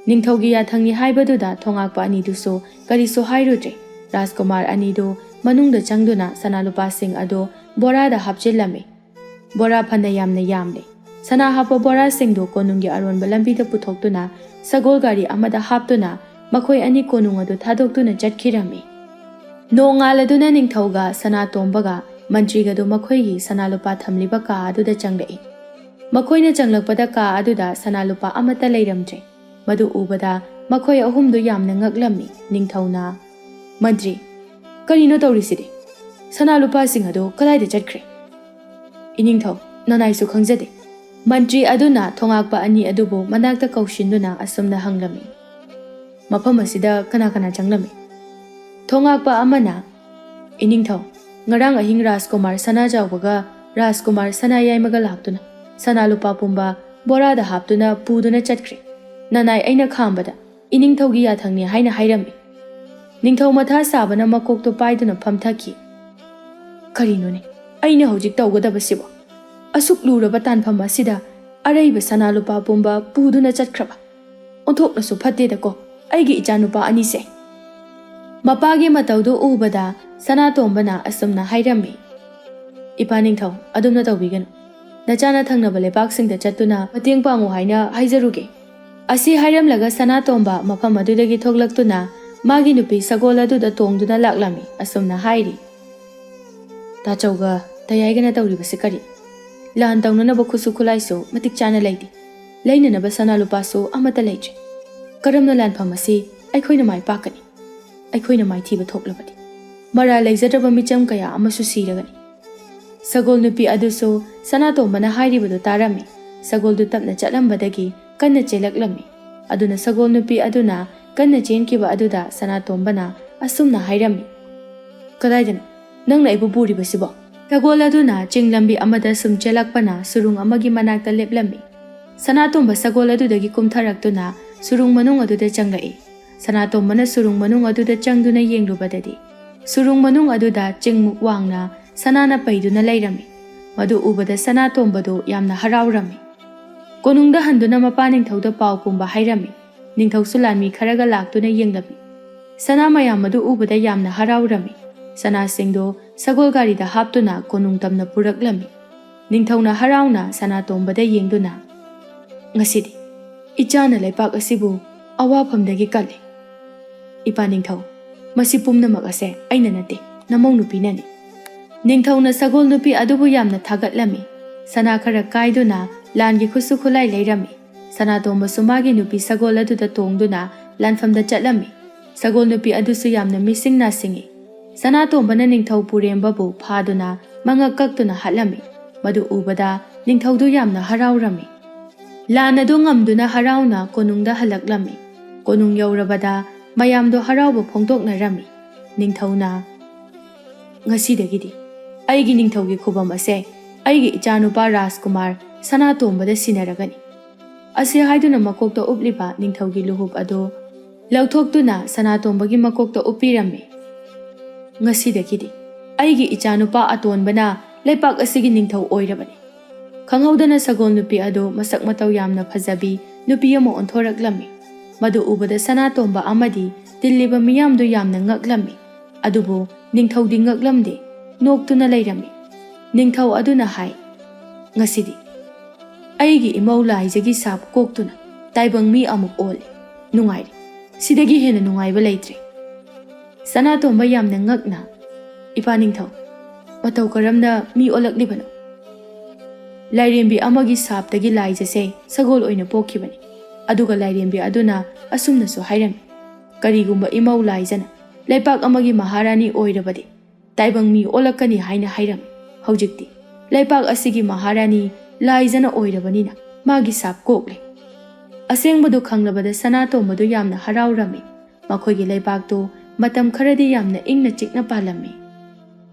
ꯅꯤꯡꯊꯧꯒꯤ ꯌꯥꯊꯪꯅꯤ ꯍꯥꯏꯕꯗꯨꯗ ꯊꯣꯉꯥꯛꯄ ꯑꯅꯤꯗꯨꯁꯨ ꯀꯔꯤꯁꯨ ꯍꯥꯏꯔꯨꯗ꯭ꯔꯦ꯫ ꯔꯥꯖꯀꯨꯃꯥꯔ ꯑꯅꯤꯗꯨ ꯃꯅꯨꯡꯗ ꯆꯪꯗꯨꯅ ꯁꯅꯥ ꯂꯨꯄꯥꯁꯤꯡ ꯑꯗꯨ ꯕꯣꯔꯥꯗ ꯍꯥꯞꯆꯤꯜꯂꯝꯃꯤ꯫ ꯕꯣꯔꯥ ꯐꯅ ꯌꯥꯝꯅ ꯌꯥꯝꯂꯦ꯫ ꯁꯅꯥ ꯍꯥꯞꯄ ꯕꯣꯔꯥꯁꯤꯡꯗꯨ ꯀꯣꯅꯨꯡꯒꯤ ꯑꯔꯣꯟꯕ ꯂꯝꯕꯤꯗ ꯄꯨꯊꯣꯛꯇꯨꯅ ꯁꯒꯣꯜ ꯒꯥꯔꯤ ꯑꯃꯗ ꯍꯥꯞꯇꯨꯅ ꯃꯈꯣꯏ ꯑꯅꯤ ꯀꯣꯅꯨꯡ ꯑꯗꯨ ꯊꯥꯗꯣꯛꯇꯨꯅ ꯆꯠꯈꯤꯔꯝꯃꯤ꯫ ꯅꯣꯡꯉꯥꯜꯂꯗꯨꯅ ꯅꯤꯡꯊꯧꯒ ꯁꯅꯥꯇꯣꯝꯕꯒ ꯃꯟꯇ꯭ꯔꯤꯒꯗꯨ ꯃꯈꯣꯏꯒꯤ ꯁꯅꯥ ꯂꯨꯄꯥ ꯊꯝꯂꯤꯕ ꯀꯥ ꯑꯗꯨꯗ ꯆꯪꯂꯛꯏ꯫ ꯃꯈꯣꯏꯅ ꯆꯪꯂꯛꯄꯗ ꯀꯥ ꯑꯗꯨꯗ ꯁꯅꯥ ꯂꯨꯄꯥ ꯑꯃꯠꯇ ꯂꯩꯔꯝꯗ꯭ꯔꯦ꯫ ꯃꯗꯨ ꯎꯕꯗ ꯃꯈꯣꯏ ꯑꯍꯨꯝꯗꯨ ꯌꯥꯝꯅ ꯉꯛꯂꯝꯃꯤ꯫ ꯅꯤꯡꯊꯧꯅ, "ꯃꯟꯇ꯭ꯔꯤ, ꯀꯔꯤꯅꯣ ꯇꯧꯔꯤꯁꯤꯗꯤ? ꯁꯅꯥ ꯂꯨꯄꯥꯁꯤꯡ ꯑꯗꯨ ꯀꯗꯥꯏꯗ ꯆꯠꯈ꯭ꯔꯦ?" "ꯏꯅꯤꯡꯊꯧ, ꯅꯅꯥꯏꯁꯨ ꯈꯪꯖꯗꯦ꯫" ꯃꯟꯇ꯭ꯔꯤ ꯑꯗꯨꯅ ꯊꯣꯉꯥꯛꯄ ꯑꯅꯤ ꯑꯗꯨꯕꯨ ꯃꯅꯥꯛꯇ ꯀꯧꯁꯤꯟꯗꯨꯅ ꯑꯁꯨꯝꯅ ꯍꯪꯂꯝꯃꯤ, "ꯃꯐꯝ ꯑꯁꯤꯗ ꯀꯅꯥ ꯀꯅꯥ ꯆꯪꯂꯝꯃꯤ?" ꯊꯣꯉꯥꯛꯄ ꯑꯃꯅ, "ꯏꯅꯤꯡꯊꯧ, ꯉꯔꯥꯡ ꯑꯍꯤꯡ ꯔꯥꯖꯀꯨꯃꯥꯔ ꯁꯅꯥꯖꯥꯎꯕꯒ ꯔꯥꯖꯀꯨꯃꯥꯔ ꯁꯅꯥꯌꯥꯏꯃꯒ ꯂꯥꯛꯇꯨꯅ ꯁꯅꯥ ꯂꯨꯄꯥ ꯄꯨꯝꯕ ꯕꯣꯔꯥꯗ ꯍꯥꯞꯇꯨꯅ ꯄꯨꯗꯨꯅ ꯆꯠꯈ꯭ꯔꯦ꯫ ꯅꯅꯥꯏ ꯑꯩꯅ ꯈꯥꯝꯕꯗ ꯏꯅꯤꯡꯊꯧꯒꯤ ꯌꯥꯊꯪꯅꯤ ꯍꯥꯏꯅ ꯍꯥꯏꯔꯝꯃꯤ꯫" ꯅꯤꯡꯊꯧ ꯃꯊꯥ ꯁꯥꯕꯅ ꯃꯀꯣꯛꯇꯣ ꯄꯥꯏꯗꯨꯅ ꯐꯝꯊꯈꯤ꯫ "ꯀꯔꯤꯅꯣꯅꯦ ꯑꯩꯅ ꯍꯧꯖꯤꯛ ꯇꯧꯒꯗꯕꯁꯤꯕꯣ? ꯑꯁꯨꯛ ꯂꯨꯔꯕ ꯇꯥꯟꯐꯝ ꯑꯁꯤꯗ ꯑꯔꯩꯕ ꯁꯅꯥ ꯂꯨꯄꯥ ꯄꯨꯝꯕ ꯄꯨꯗꯨꯅ ꯆꯠꯈ꯭ꯔꯕ꯫ ꯑꯣꯟꯊꯣꯛꯅꯁꯨ ꯐꯠꯇꯦꯗꯀꯣ ꯑꯩꯒꯤ ꯏꯆꯥꯅꯨꯄꯥ ꯑꯅꯤꯁꯦ꯫" ꯃꯄꯥꯒꯤ ꯃꯇꯧꯗꯨ ꯎꯕꯗ ꯁꯅꯥꯇꯣꯝꯕꯅ ꯑꯁꯨꯝꯅ ꯍꯥꯏꯔꯝꯃꯤ, "ꯏꯄꯥ ꯅꯤꯡꯊꯧ, ꯑꯗꯨꯝꯅ ꯇꯧꯕꯤꯒꯅꯨ꯫ ꯅꯆꯥꯅ ꯊꯪꯅꯕ ꯂꯩꯕꯥꯛꯁꯤꯡꯗ ꯆꯠꯇꯨꯅ ꯃꯇꯦꯡ ꯄꯥꯡꯉꯨ ꯍꯥꯏꯅ ꯍꯥꯏꯖꯔꯨꯒꯦ꯫" ꯑꯁꯤ ꯍꯥꯏꯔꯝꯂꯒ ꯁꯅꯥꯇꯣꯝꯕ ꯃꯐꯝ ꯑꯗꯨꯗꯒꯤ ꯊꯣꯛꯂꯛꯇꯨꯅ ꯃꯥꯒꯤ ꯅꯨꯄꯤ ꯁꯒꯣꯜ ꯑꯗꯨꯗ ꯇꯣꯡꯗꯨꯅ ꯂꯥꯛꯂꯝꯃꯤ꯫ ꯑꯁꯨꯝꯅ ꯍꯥꯏꯔꯤ, "ꯇꯥꯆꯧꯒ ꯇꯌꯥꯏꯒꯅ ꯇꯧꯔꯤꯕꯁꯤ ꯀꯔꯤ? ꯂꯥꯟ ꯇꯧꯅꯅꯕ ꯈꯨꯠꯁꯨ ꯈꯨꯠꯂꯥꯏꯁꯨ ꯃꯇꯤꯛ ꯆꯥꯅ ꯂꯩꯇꯦ꯫ ꯂꯩꯅꯅꯕ ꯁꯅꯥ ꯂꯨꯄꯥꯁꯨ ꯑꯃꯠꯇ ꯂꯩꯇ꯭ꯔꯦ꯫ ꯀꯔꯝꯅ ꯂꯥꯟꯐꯝ ꯑꯁꯤ ꯑꯩꯈꯣꯏꯅ ꯃꯥꯏ ꯄꯥꯛꯀꯅꯤ? ꯑꯩꯈꯣꯏꯅ ꯃꯥꯏꯊꯤꯕ ꯊꯣꯛꯂꯕꯗꯤ ꯃꯔꯥꯜ ꯂꯩꯖꯗ꯭ꯔꯕ ꯃꯤꯆꯝ ꯀꯌꯥ ꯑꯃꯁꯨ ꯁꯤꯔꯒꯅꯤ꯫" ꯁꯒꯣꯜ ꯅꯨꯄꯤ ꯑꯗꯨꯁꯨ ꯁꯅꯥꯇꯣꯝꯕꯅ ꯍꯥꯏꯔꯤꯕꯗꯨ ꯇꯥꯔꯝꯃꯤ꯫ ꯁꯒꯣꯜꯗꯨ ꯇꯞꯅ ꯆꯠꯂꯝꯕꯗꯒꯤ ꯀꯟꯅ ꯆꯦꯜꯂꯛꯂꯝꯃꯤ꯫ ꯑꯗꯨꯅ ꯁꯒꯣꯜ ꯅꯨꯄꯤ ꯑꯗꯨꯅ ꯀꯟꯅ ꯆꯦꯟꯈꯤꯕ ꯑꯗꯨꯗ ꯁꯅꯥꯇꯣꯝꯕꯅ ꯑꯁꯨꯝꯅ ꯍꯥꯏꯔꯝꯃꯤ, "ꯀꯗꯥꯏꯗꯅꯣ ꯅꯪꯅ ꯑꯩꯕꯨ ꯄꯨꯔꯤꯕꯁꯤꯕꯣ?" ꯁꯒꯣꯜ ꯑꯗꯨꯅ ꯆꯤꯡ ꯂꯝꯕꯤ ꯑꯃꯗ ꯁꯨꯝ ꯆꯦꯜꯂꯛꯄꯅ ꯁꯨꯔꯨꯡ ꯑꯃꯒꯤ ꯃꯅꯥꯛꯇ ꯂꯦꯞꯂꯝꯃꯤ꯫ ꯁꯅꯥꯇꯣꯝꯕ ꯁꯒꯣꯜ ꯑꯗꯨꯗꯒꯤ ꯀꯨꯝꯊꯔꯛꯇꯨꯅ ꯁꯨꯔꯨꯡ ꯃꯅꯨꯡ ꯑꯗꯨꯗ ꯆꯪꯂꯛꯏ꯫ ꯁꯅꯥꯇꯣꯝꯕꯅ ꯁꯨꯔꯨꯡ ꯃꯅꯨꯡ ꯑꯗꯨꯗ ꯆꯪꯗꯨꯅ ꯌꯦꯡꯂꯨꯕꯗꯗꯤ, ꯁꯨꯔꯨꯡ ꯃꯅꯨꯡ ꯑꯗꯨꯗ ꯆꯤꯡꯃꯨꯛ ꯋꯥꯡꯅ ꯁꯅꯥꯅ ꯄꯩꯗꯨꯅ ꯂꯩꯔꯝꯃꯤ꯫ ꯃꯗꯨ ꯎꯕꯗ ꯁꯅꯥꯇꯣꯝꯕꯗꯨ ꯌꯥꯝꯅ ꯍꯔꯥꯎꯔꯝꯃꯤ꯫ ꯀꯣꯅꯨꯡꯗ ꯍꯟꯗꯨꯅ ꯃꯄꯥ ꯅꯤꯡꯊꯧꯗ ꯄꯥꯎ ꯄꯨꯝꯕ ꯍꯥꯏꯔꯝꯃꯤ꯫ ꯅꯤꯡꯊꯧꯁꯨ ꯂꯥꯟꯃꯤ ꯈꯔꯒ ꯂꯥꯛꯇꯨꯅ ꯌꯦꯡꯂꯝꯃꯤ꯫ ꯁꯅꯥ ꯃꯌꯥꯝ ꯑꯗꯨ ꯎꯕꯗ ꯌꯥꯝꯅ ꯍꯔꯥꯎꯔꯝꯃꯤ꯫ ꯁꯅꯥꯁꯤꯡꯗꯣ ꯁꯒꯣꯜ ꯒꯥꯔꯤꯗ ꯍꯥꯞꯇꯨꯅ ꯀꯣꯅꯨꯡ ꯇꯝꯅ ꯄꯨꯔꯛꯂꯝꯃꯤ꯫ ꯅꯤꯡꯊꯧꯅ ꯍꯔꯥꯎꯅ ꯁꯅꯥꯇꯣꯝꯕꯗ ꯌꯦꯡꯗꯨꯅ, "ꯉꯁꯤꯗꯤ ꯏꯆꯥꯅ ꯂꯩꯄꯥꯛ ꯑꯁꯤꯕꯨ ꯑꯋꯥꯐꯝꯗꯒꯤ ꯀꯜꯂꯤ꯫ ꯏꯄꯥ ꯅꯤꯡꯊꯧ, ꯃꯁꯤ ꯄꯨꯝꯅꯃꯛ ꯑꯁꯦ ꯑꯩꯅ ꯅꯠꯇꯦ, ꯅꯃꯧ ꯅꯨꯄꯤꯅꯅꯤ꯫" ꯅꯤꯡꯊꯧꯅ ꯁꯒꯣꯜ ꯅꯨꯄꯤ ꯑꯗꯨꯕꯨ ꯌꯥꯝꯅ ꯊꯥꯒꯠꯂꯝꯃꯤ꯫ ꯁꯅꯥ ꯈꯔ ꯀꯥꯏꯗꯨꯅ ꯂꯥꯟꯒꯤ ꯈꯨꯠꯁꯨ ꯈꯨꯠꯂꯥꯏ ꯂꯩꯔꯝꯃꯤ꯫ ꯁꯅꯥꯇꯣꯝꯕꯁꯨ ꯃꯥꯒꯤ ꯅꯨꯄꯤ ꯁꯒꯣꯜ ꯑꯗꯨꯗ ꯇꯣꯡꯗꯨꯅ ꯂꯥꯟꯐꯝꯗ ꯆꯠꯂꯝꯃꯤ꯫ ꯁꯒꯣꯜ ꯅꯨꯄꯤ ꯑꯗꯨꯁꯨ ꯌꯥꯝꯅ ꯃꯤꯁꯤꯡ ꯅꯥꯁꯤꯡꯉꯤ꯫ ꯁꯅꯥꯇꯣꯝꯕꯅ ꯅꯤꯡꯊꯧ ꯄꯨꯔꯦꯝꯕꯕꯨ ꯐꯥꯗꯨꯅ ꯃꯉꯛ ꯀꯛꯇꯨꯅ ꯍꯥꯠꯂꯝꯃꯤ꯫ ꯃꯗꯨ ꯎꯕꯗ ꯅꯤꯡꯊꯧꯗꯨ ꯌꯥꯝꯅ ꯍꯔꯥꯎꯔꯝꯃꯤ꯫ ꯂꯥꯟ ꯑꯗꯨ ꯉꯝꯗꯨꯅ ꯍꯔꯥꯎꯅ ꯀꯣꯅꯨꯡꯗ ꯍꯜꯂꯛꯂꯝꯃꯤ꯫ ꯀꯣꯅꯨꯡ ꯌꯧꯔꯕꯗ ꯃꯌꯥꯝꯗꯣ ꯍꯔꯥꯎꯕ ꯐꯣꯡꯗꯣꯛꯅꯔꯝꯃꯤ꯫ ꯅꯤꯡꯊꯧꯅ, "ꯉꯁꯤꯗꯒꯤꯗꯤ ꯑꯩꯒꯤ ꯅꯤꯡꯊꯧꯒꯤ ꯈꯨꯕꯝ ꯑꯁꯦ ꯑꯩꯒꯤ ꯏꯆꯥꯅꯨꯄꯥ ꯔꯥꯖꯀꯨꯃꯥꯔ ꯁꯅꯥꯇꯣꯝꯕꯗ ꯁꯤꯟꯅꯔꯒꯅꯤ"꯫ ꯑꯁꯤ ꯍꯥꯏꯗꯨꯅ ꯃꯀꯣꯛꯇ ꯎꯞꯂꯤꯕ ꯅꯤꯡꯊꯧꯒꯤ ꯂꯨꯍꯨꯞ ꯑꯗꯨ ꯂꯧꯊꯣꯛꯇꯨꯅ ꯁꯅꯥꯇꯣꯝꯕꯒꯤ ꯃꯀꯣꯛꯇ ꯎꯞꯄꯤꯔꯝꯃꯤ꯫ "ꯉꯁꯤꯗꯒꯤꯗꯤ ꯑꯩꯒꯤ ꯏꯆꯥꯅꯨꯄꯥ ꯑꯇꯣꯟꯕꯅ ꯂꯩꯄꯥꯛ ꯑꯁꯤꯒꯤ ꯅꯤꯡꯊꯧ ꯑꯣꯏꯔꯕꯅꯤ"꯫ ꯈꯪꯍꯧꯗꯅ ꯁꯒꯣꯜ ꯅꯨꯄꯤ ꯑꯗꯨ ꯃꯁꯛ ꯃꯇꯧ ꯌꯥꯝꯅ ꯐꯖꯕꯤ ꯅꯨꯄꯤ ꯑꯃ ꯑꯣꯟꯊꯣꯔꯛꯂꯝꯃꯤ꯫ ꯃꯗꯨ ꯎꯕꯗ ꯁꯅꯥꯇꯣꯝꯕ ꯑꯃꯗꯤ ꯇꯤꯜꯂꯤꯕ ꯃꯤꯌꯥꯝꯗꯨ ꯌꯥꯝꯅ ꯉꯛꯂꯝꯃꯤ꯫ ꯑꯗꯨꯕꯨ ꯅꯤꯡꯊꯧꯗꯤ ꯉꯛꯂꯝꯗꯦ, ꯅꯣꯛꯇꯨꯅ ꯂꯩꯔꯝꯃꯤ꯫ ꯅꯤꯡꯊꯧ ꯑꯗꯨꯅ ꯍꯥꯏ, "ꯉꯁꯤꯗꯤ ꯑꯩꯒꯤ ꯏꯃꯧ ꯂꯥꯏꯖꯒꯤ ꯁꯥꯞ ꯀꯣꯛꯇꯨꯅ ꯇꯥꯏꯕꯪ ꯃꯤ ꯑꯃꯨꯛ ꯑꯣꯜꯂꯦ꯫ ꯅꯨꯡꯉꯥꯏꯔꯦ꯫ ꯁꯤꯗꯒꯤ ꯍꯦꯟꯅ ꯅꯨꯡꯉꯥꯏꯕ ꯂꯩꯇ꯭ꯔꯦ"꯫ ꯁꯅꯥꯇꯣꯝꯕ ꯌꯥꯝꯅ ꯉꯛꯅ, "ꯏꯄꯥ ꯅꯤꯡꯊꯧ, ꯃꯇꯧ ꯀꯔꯝꯅ ꯃꯤ ꯑꯣꯜꯂꯛꯂꯤꯕꯅꯣ?" "ꯂꯥꯏꯔꯦꯝꯕꯤ ꯑꯃꯒꯤ ꯁꯥꯞꯇꯒꯤ ꯂꯥꯏꯖꯁꯦ ꯁꯒꯣꯜ ꯑꯣꯏꯅ ꯄꯣꯛꯈꯤꯕꯅꯤ"꯫ ꯑꯗꯨꯒ ꯂꯥꯏꯔꯦꯝꯕꯤ ꯑꯗꯨꯅ ꯑꯁꯨꯝꯅꯁꯨ ꯍꯥꯏꯔꯝꯃꯤ, "ꯀꯔꯤꯒꯨꯝꯕ ꯏꯃꯧ ꯂꯥꯏꯖꯅ ꯂꯩꯄꯥꯛ ꯑꯃꯒꯤ ꯃꯍꯥꯔꯥꯅꯤ ꯑꯣꯏꯔꯕꯗꯤ ꯇꯥꯏꯕꯪ ꯃꯤ ꯑꯣꯜꯂꯛꯀꯅꯤ ꯍꯥꯏꯅ ꯍꯥꯏꯔꯝꯃꯤ꯫ ꯍꯧꯖꯤꯛꯇꯤ ꯂꯩꯄꯥꯛ ꯑꯁꯤꯒꯤ ꯃꯍꯥꯔꯥꯅꯤ ꯂꯥꯏꯖꯅ ꯑꯣꯏꯔꯕꯅꯤꯅ ꯃꯥꯒꯤ ꯁꯥꯞ ꯀꯣꯛꯂꯦ"꯫ ꯑꯁꯦꯡꯕꯗꯨ ꯈꯪꯂꯕꯗ ꯁꯅꯥꯇꯣꯝꯕꯗꯨ ꯌꯥꯝꯅ ꯍꯔꯥꯎꯔꯝꯃꯤ꯫ ꯃꯈꯣꯏꯒꯤ ꯂꯩꯄꯥꯛꯇꯨ ꯃꯇꯝ ꯈꯔꯗꯤ ꯌꯥꯝꯅ ꯏꯪꯅ ꯆꯤꯛꯅ ꯄꯥꯜꯂꯝꯃꯤ꯫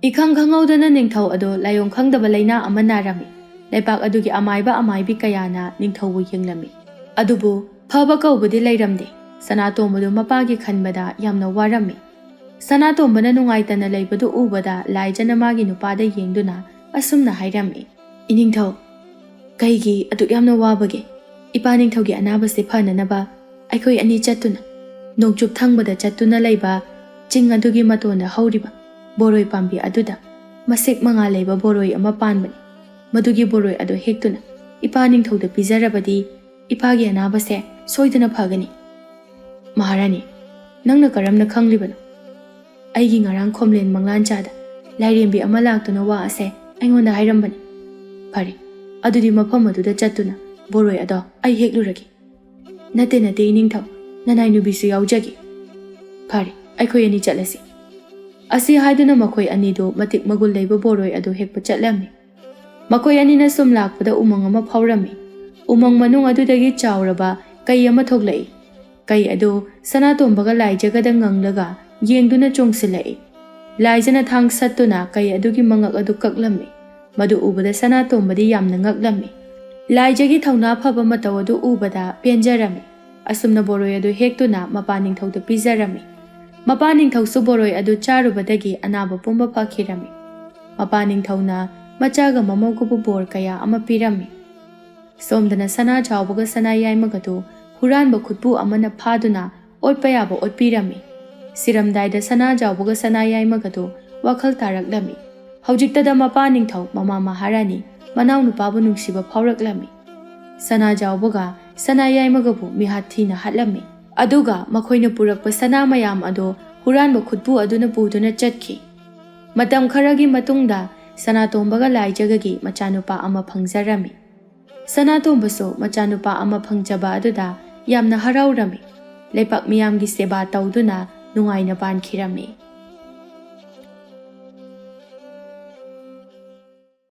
ꯏꯈꯪ ꯈꯪꯍꯧꯗꯅ ꯅꯤꯡꯊꯧ ꯑꯗꯣ ꯂꯥꯏꯑꯣꯡ ꯈꯪꯗꯕ ꯂꯥꯏꯅꯥ ꯑꯃ ꯅꯥꯔꯝꯃꯤ꯫ ꯂꯩꯄꯥꯛ ꯑꯗꯨꯒꯤ ꯑꯃꯥꯏꯕ ꯑꯃꯥꯏꯕꯤ ꯀꯌꯥꯅ ꯅꯤꯡꯊꯧꯕꯨ ꯌꯦꯡꯂꯝꯃꯤ꯫ ꯑꯗꯨꯕꯨ ꯐꯕ ꯀꯧꯕꯗꯤ ꯂꯩꯔꯝꯗꯦ꯫ ꯁꯅꯥꯇꯣꯝꯕꯗꯨ ꯃꯄꯥꯒꯤ ꯈꯟꯕꯗ ꯌꯥꯝꯅ ꯋꯥꯔꯝꯃꯤ꯫ ꯁꯅꯥꯇꯣꯝꯕꯅ ꯅꯨꯡꯉꯥꯏꯇꯅ ꯂꯩꯕꯗꯨ ꯎꯕꯗ ꯂꯥꯏꯖꯅ ꯃꯥꯒꯤ ꯅꯨꯄꯥꯗ ꯌꯦꯡꯗꯨꯅ ꯑꯁꯨꯝꯅ ꯍꯥꯏꯔꯝꯃꯤ, "ꯏꯅꯤꯡꯊꯧ, ꯀꯩꯒꯤ ꯑꯗꯨꯛ ꯌꯥꯝꯅ ꯋꯥꯕꯒꯦ? ꯏꯄꯥ ꯅꯤꯡꯊꯧꯒꯤ ꯑꯅꯥꯕꯁꯤ ꯐꯅꯅꯕ ꯑꯩꯈꯣꯏ ꯑꯅꯤ ꯆꯠꯇꯨꯅ ꯅꯣꯡꯆꯨꯞ ꯊꯪꯕꯗ ꯆꯠꯇꯨꯅ ꯂꯩꯕ ꯆꯤꯡ ꯑꯗꯨꯒꯤ ꯃꯇꯣꯟꯗ ꯍꯧꯔꯤꯕ ꯕꯣꯔꯣꯏ ꯄꯥꯝꯕꯤ ꯑꯗꯨꯗ ꯃꯁꯦꯛ ꯃꯉꯥ ꯂꯩꯕ ꯕꯣꯔꯣꯏ ꯑꯃ ꯄꯥꯟꯕꯅꯤ꯫ ꯃꯗꯨꯒꯤ ꯕꯣꯔꯣꯏ ꯑꯗꯨ ꯍꯦꯛꯇꯨꯅ ꯏꯄꯥ ꯅꯤꯡꯊꯧꯗ ꯄꯤꯖꯔꯕꯗꯤ ꯏꯄꯥꯒꯤ ꯑꯅꯥꯕꯁꯦ ꯁꯣꯏꯗꯅ ꯐꯒꯅꯤ"꯫ "ꯃꯍꯥꯔꯥꯅꯤ, ꯅꯪꯅ ꯀꯔꯝꯅ ꯈꯪꯂꯤꯕꯅꯣ?" "ꯑꯩꯒꯤ ꯉꯔꯥꯡ ꯈꯣꯝꯂꯦꯟ ꯃꯪꯂꯥꯟꯆꯥꯗ ꯂꯥꯏꯔꯦꯝꯕꯤ ꯑꯃ ꯂꯥꯛꯇꯨꯅ ꯋꯥ ꯑꯁꯦ ꯑꯩꯉꯣꯟꯗ ꯍꯥꯏꯔꯝꯕꯅꯤ"꯫ "ꯐꯔꯦ, ꯑꯗꯨꯗꯤ ꯃꯐꯝ ꯑꯗꯨꯗ ꯆꯠꯇꯨꯅ ꯕꯣꯔꯣꯏ ꯑꯗꯣ ꯑꯩ ꯍꯦꯛꯂꯨꯔꯒꯦ"꯫ "ꯅꯠꯇꯦ, ꯅꯠꯇꯦ, ꯏꯅꯤꯡꯊꯧ, ꯅꯅꯥꯏ ꯅꯨꯄꯤꯁꯨ ꯌꯥꯎꯖꯒꯦ"꯫ "ꯐꯔꯦ, ꯑꯩꯈꯣꯏ ꯑꯅꯤ ꯆꯠꯂꯁꯤ"꯫ ꯑꯁꯤ ꯍꯥꯏꯗꯨꯅ ꯃꯈꯣꯏ ꯑꯅꯤꯗꯨ ꯃꯇꯤꯛ ꯃꯒꯨꯟ ꯂꯩꯕ ꯕꯣꯔꯣꯏ ꯑꯗꯨ ꯍꯦꯛꯄ ꯆꯠꯂꯝꯃꯤ꯫ ꯃꯈꯣꯏ ꯑꯅꯤꯅ ꯁꯨꯝ ꯂꯥꯛꯄꯗ ꯎꯃꯪ ꯑꯃ ꯐꯥꯎꯔꯝꯃꯤ꯫ ꯎꯃꯪ ꯃꯅꯨꯡ ꯑꯗꯨꯗꯒꯤ ꯆꯥꯎꯔꯕ ꯀꯩ ꯑꯃ ꯊꯣꯛꯂꯛꯏ꯫ ꯀꯩ ꯑꯗꯨ ꯁꯅꯥꯇꯣꯝꯕꯒ ꯂꯥꯏꯖꯒꯗ ꯉꯪꯂꯒ ꯌꯦꯡꯗꯨꯅ ꯆꯣꯡꯁꯤꯜꯂꯛꯏ꯫ ꯂꯥꯏꯖꯅ ꯊꯥꯡ ꯁꯠꯇꯨꯅ ꯀꯩ ꯑꯗꯨꯒꯤ ꯃꯉꯛ ꯑꯗꯨ ꯀꯛꯂꯝꯃꯤ꯫ ꯃꯗꯨ ꯎꯕꯗ ꯁꯅꯥꯇꯣꯝꯕꯗꯤ ꯌꯥꯝꯅ ꯉꯛꯂꯝꯃꯤ꯫ ꯂꯥꯏꯖꯒꯤ ꯊꯧꯅꯥ ꯐꯕ ꯃꯇꯧ ꯑꯗꯨ ꯎꯕꯗ ꯄꯦꯟꯖꯔꯝꯃꯤ꯫ ꯑꯁꯨꯝꯅ ꯕꯣꯔꯣꯏ ꯑꯗꯨ ꯍꯦꯛꯇꯨꯅ ꯃꯄꯥ ꯅꯤꯡꯊꯧꯗ ꯄꯤꯖꯔꯝꯃꯤ꯫ ꯃꯄꯥ ꯅꯤꯡꯊꯧꯁꯨ ꯕꯣꯔꯣꯏ ꯑꯗꯨ ꯆꯥꯔꯨꯕꯗꯒꯤ ꯑꯅꯥꯕ ꯄꯨꯝꯕ ꯐꯈꯤꯔꯝꯃꯤ꯫ ꯃꯄꯥ ꯅꯤꯡꯊꯧꯅ ꯃꯆꯥꯒ ꯃꯃꯧꯒꯕꯨ ꯕꯣꯔ ꯀꯌꯥ ꯑꯃ ꯄꯤꯔꯝꯃꯤ꯫ ꯁꯣꯝꯗꯅ ꯁꯅꯥ ꯖꯥꯎꯕꯒ ꯁꯅꯥ ꯌꯥꯏꯃꯒꯗꯨ ꯍꯨꯔꯥꯟꯕ ꯈꯨꯠꯄꯨ ꯑꯃꯅ ꯐꯥꯗꯨꯅ ꯑꯣꯠꯄ ꯌꯥꯕ ꯑꯣꯠꯄꯤꯔꯝꯃꯤ꯫ ꯁꯤꯔꯝꯗꯥꯏꯗ ꯁꯅꯥ ꯖꯥꯎꯕꯒ ꯁꯅꯥ ꯌꯥꯏꯃꯒꯗꯨ ꯋꯥꯈꯜ ꯇꯥꯔꯛꯂꯝꯃꯤ꯫ ꯍꯧꯖꯤꯛꯇꯗ ꯃꯄꯥ ꯅꯤꯡꯊꯧ, ꯃꯃꯥ ꯃꯍꯥꯔꯥꯅꯤ, ꯃꯅꯥꯎꯅꯨꯄꯥꯕꯨ ꯅꯨꯡꯁꯤꯕ ꯐꯥꯎꯔꯛꯂꯝꯃꯤ꯫ ꯁꯅꯥ ꯖꯥꯎꯕꯒ ꯁꯅꯥ ꯌꯥꯏꯃꯒꯕꯨ ꯃꯤꯍꯥꯠ ꯊꯤꯅ ꯍꯥꯠꯂꯝꯃꯤ꯫ ꯑꯗꯨꯒ ꯃꯈꯣꯏꯅ ꯄꯨꯔꯛꯄ ꯁꯅꯥ ꯃꯌꯥꯝ ꯑꯗꯨ ꯍꯨꯔꯥꯟꯕ ꯈꯨꯠꯄꯨ ꯑꯗꯨꯅ ꯄꯨꯗꯨꯅ ꯆꯠꯈꯤ꯫ ꯃꯇꯝ ꯈꯔꯒꯤ ꯃꯇꯨꯡꯗ ꯁꯅꯥꯇꯣꯝꯕꯒ ꯂꯥꯏꯖꯒꯒꯤ ꯃꯆꯥꯅꯨꯄꯥ ꯑꯃ ꯐꯪꯖꯔꯝꯃꯤ꯫ ꯁꯅꯥꯇꯣꯝꯕꯁꯨ ꯃꯆꯥꯅꯨꯄꯥ ꯑꯃ ꯐꯪꯖꯕ ꯑꯗꯨꯗ ꯌꯥꯝꯅ ꯍꯔꯥꯎꯔꯝꯃꯤ꯫ ꯂꯩꯄꯥꯛ ꯃꯤꯌꯥꯝꯒꯤ ꯁꯦꯕꯥ ꯇꯧꯗꯨꯅ ꯅꯨꯡꯉꯥꯏꯅ ꯄꯥꯟꯈꯤꯔꯝꯃꯤ꯫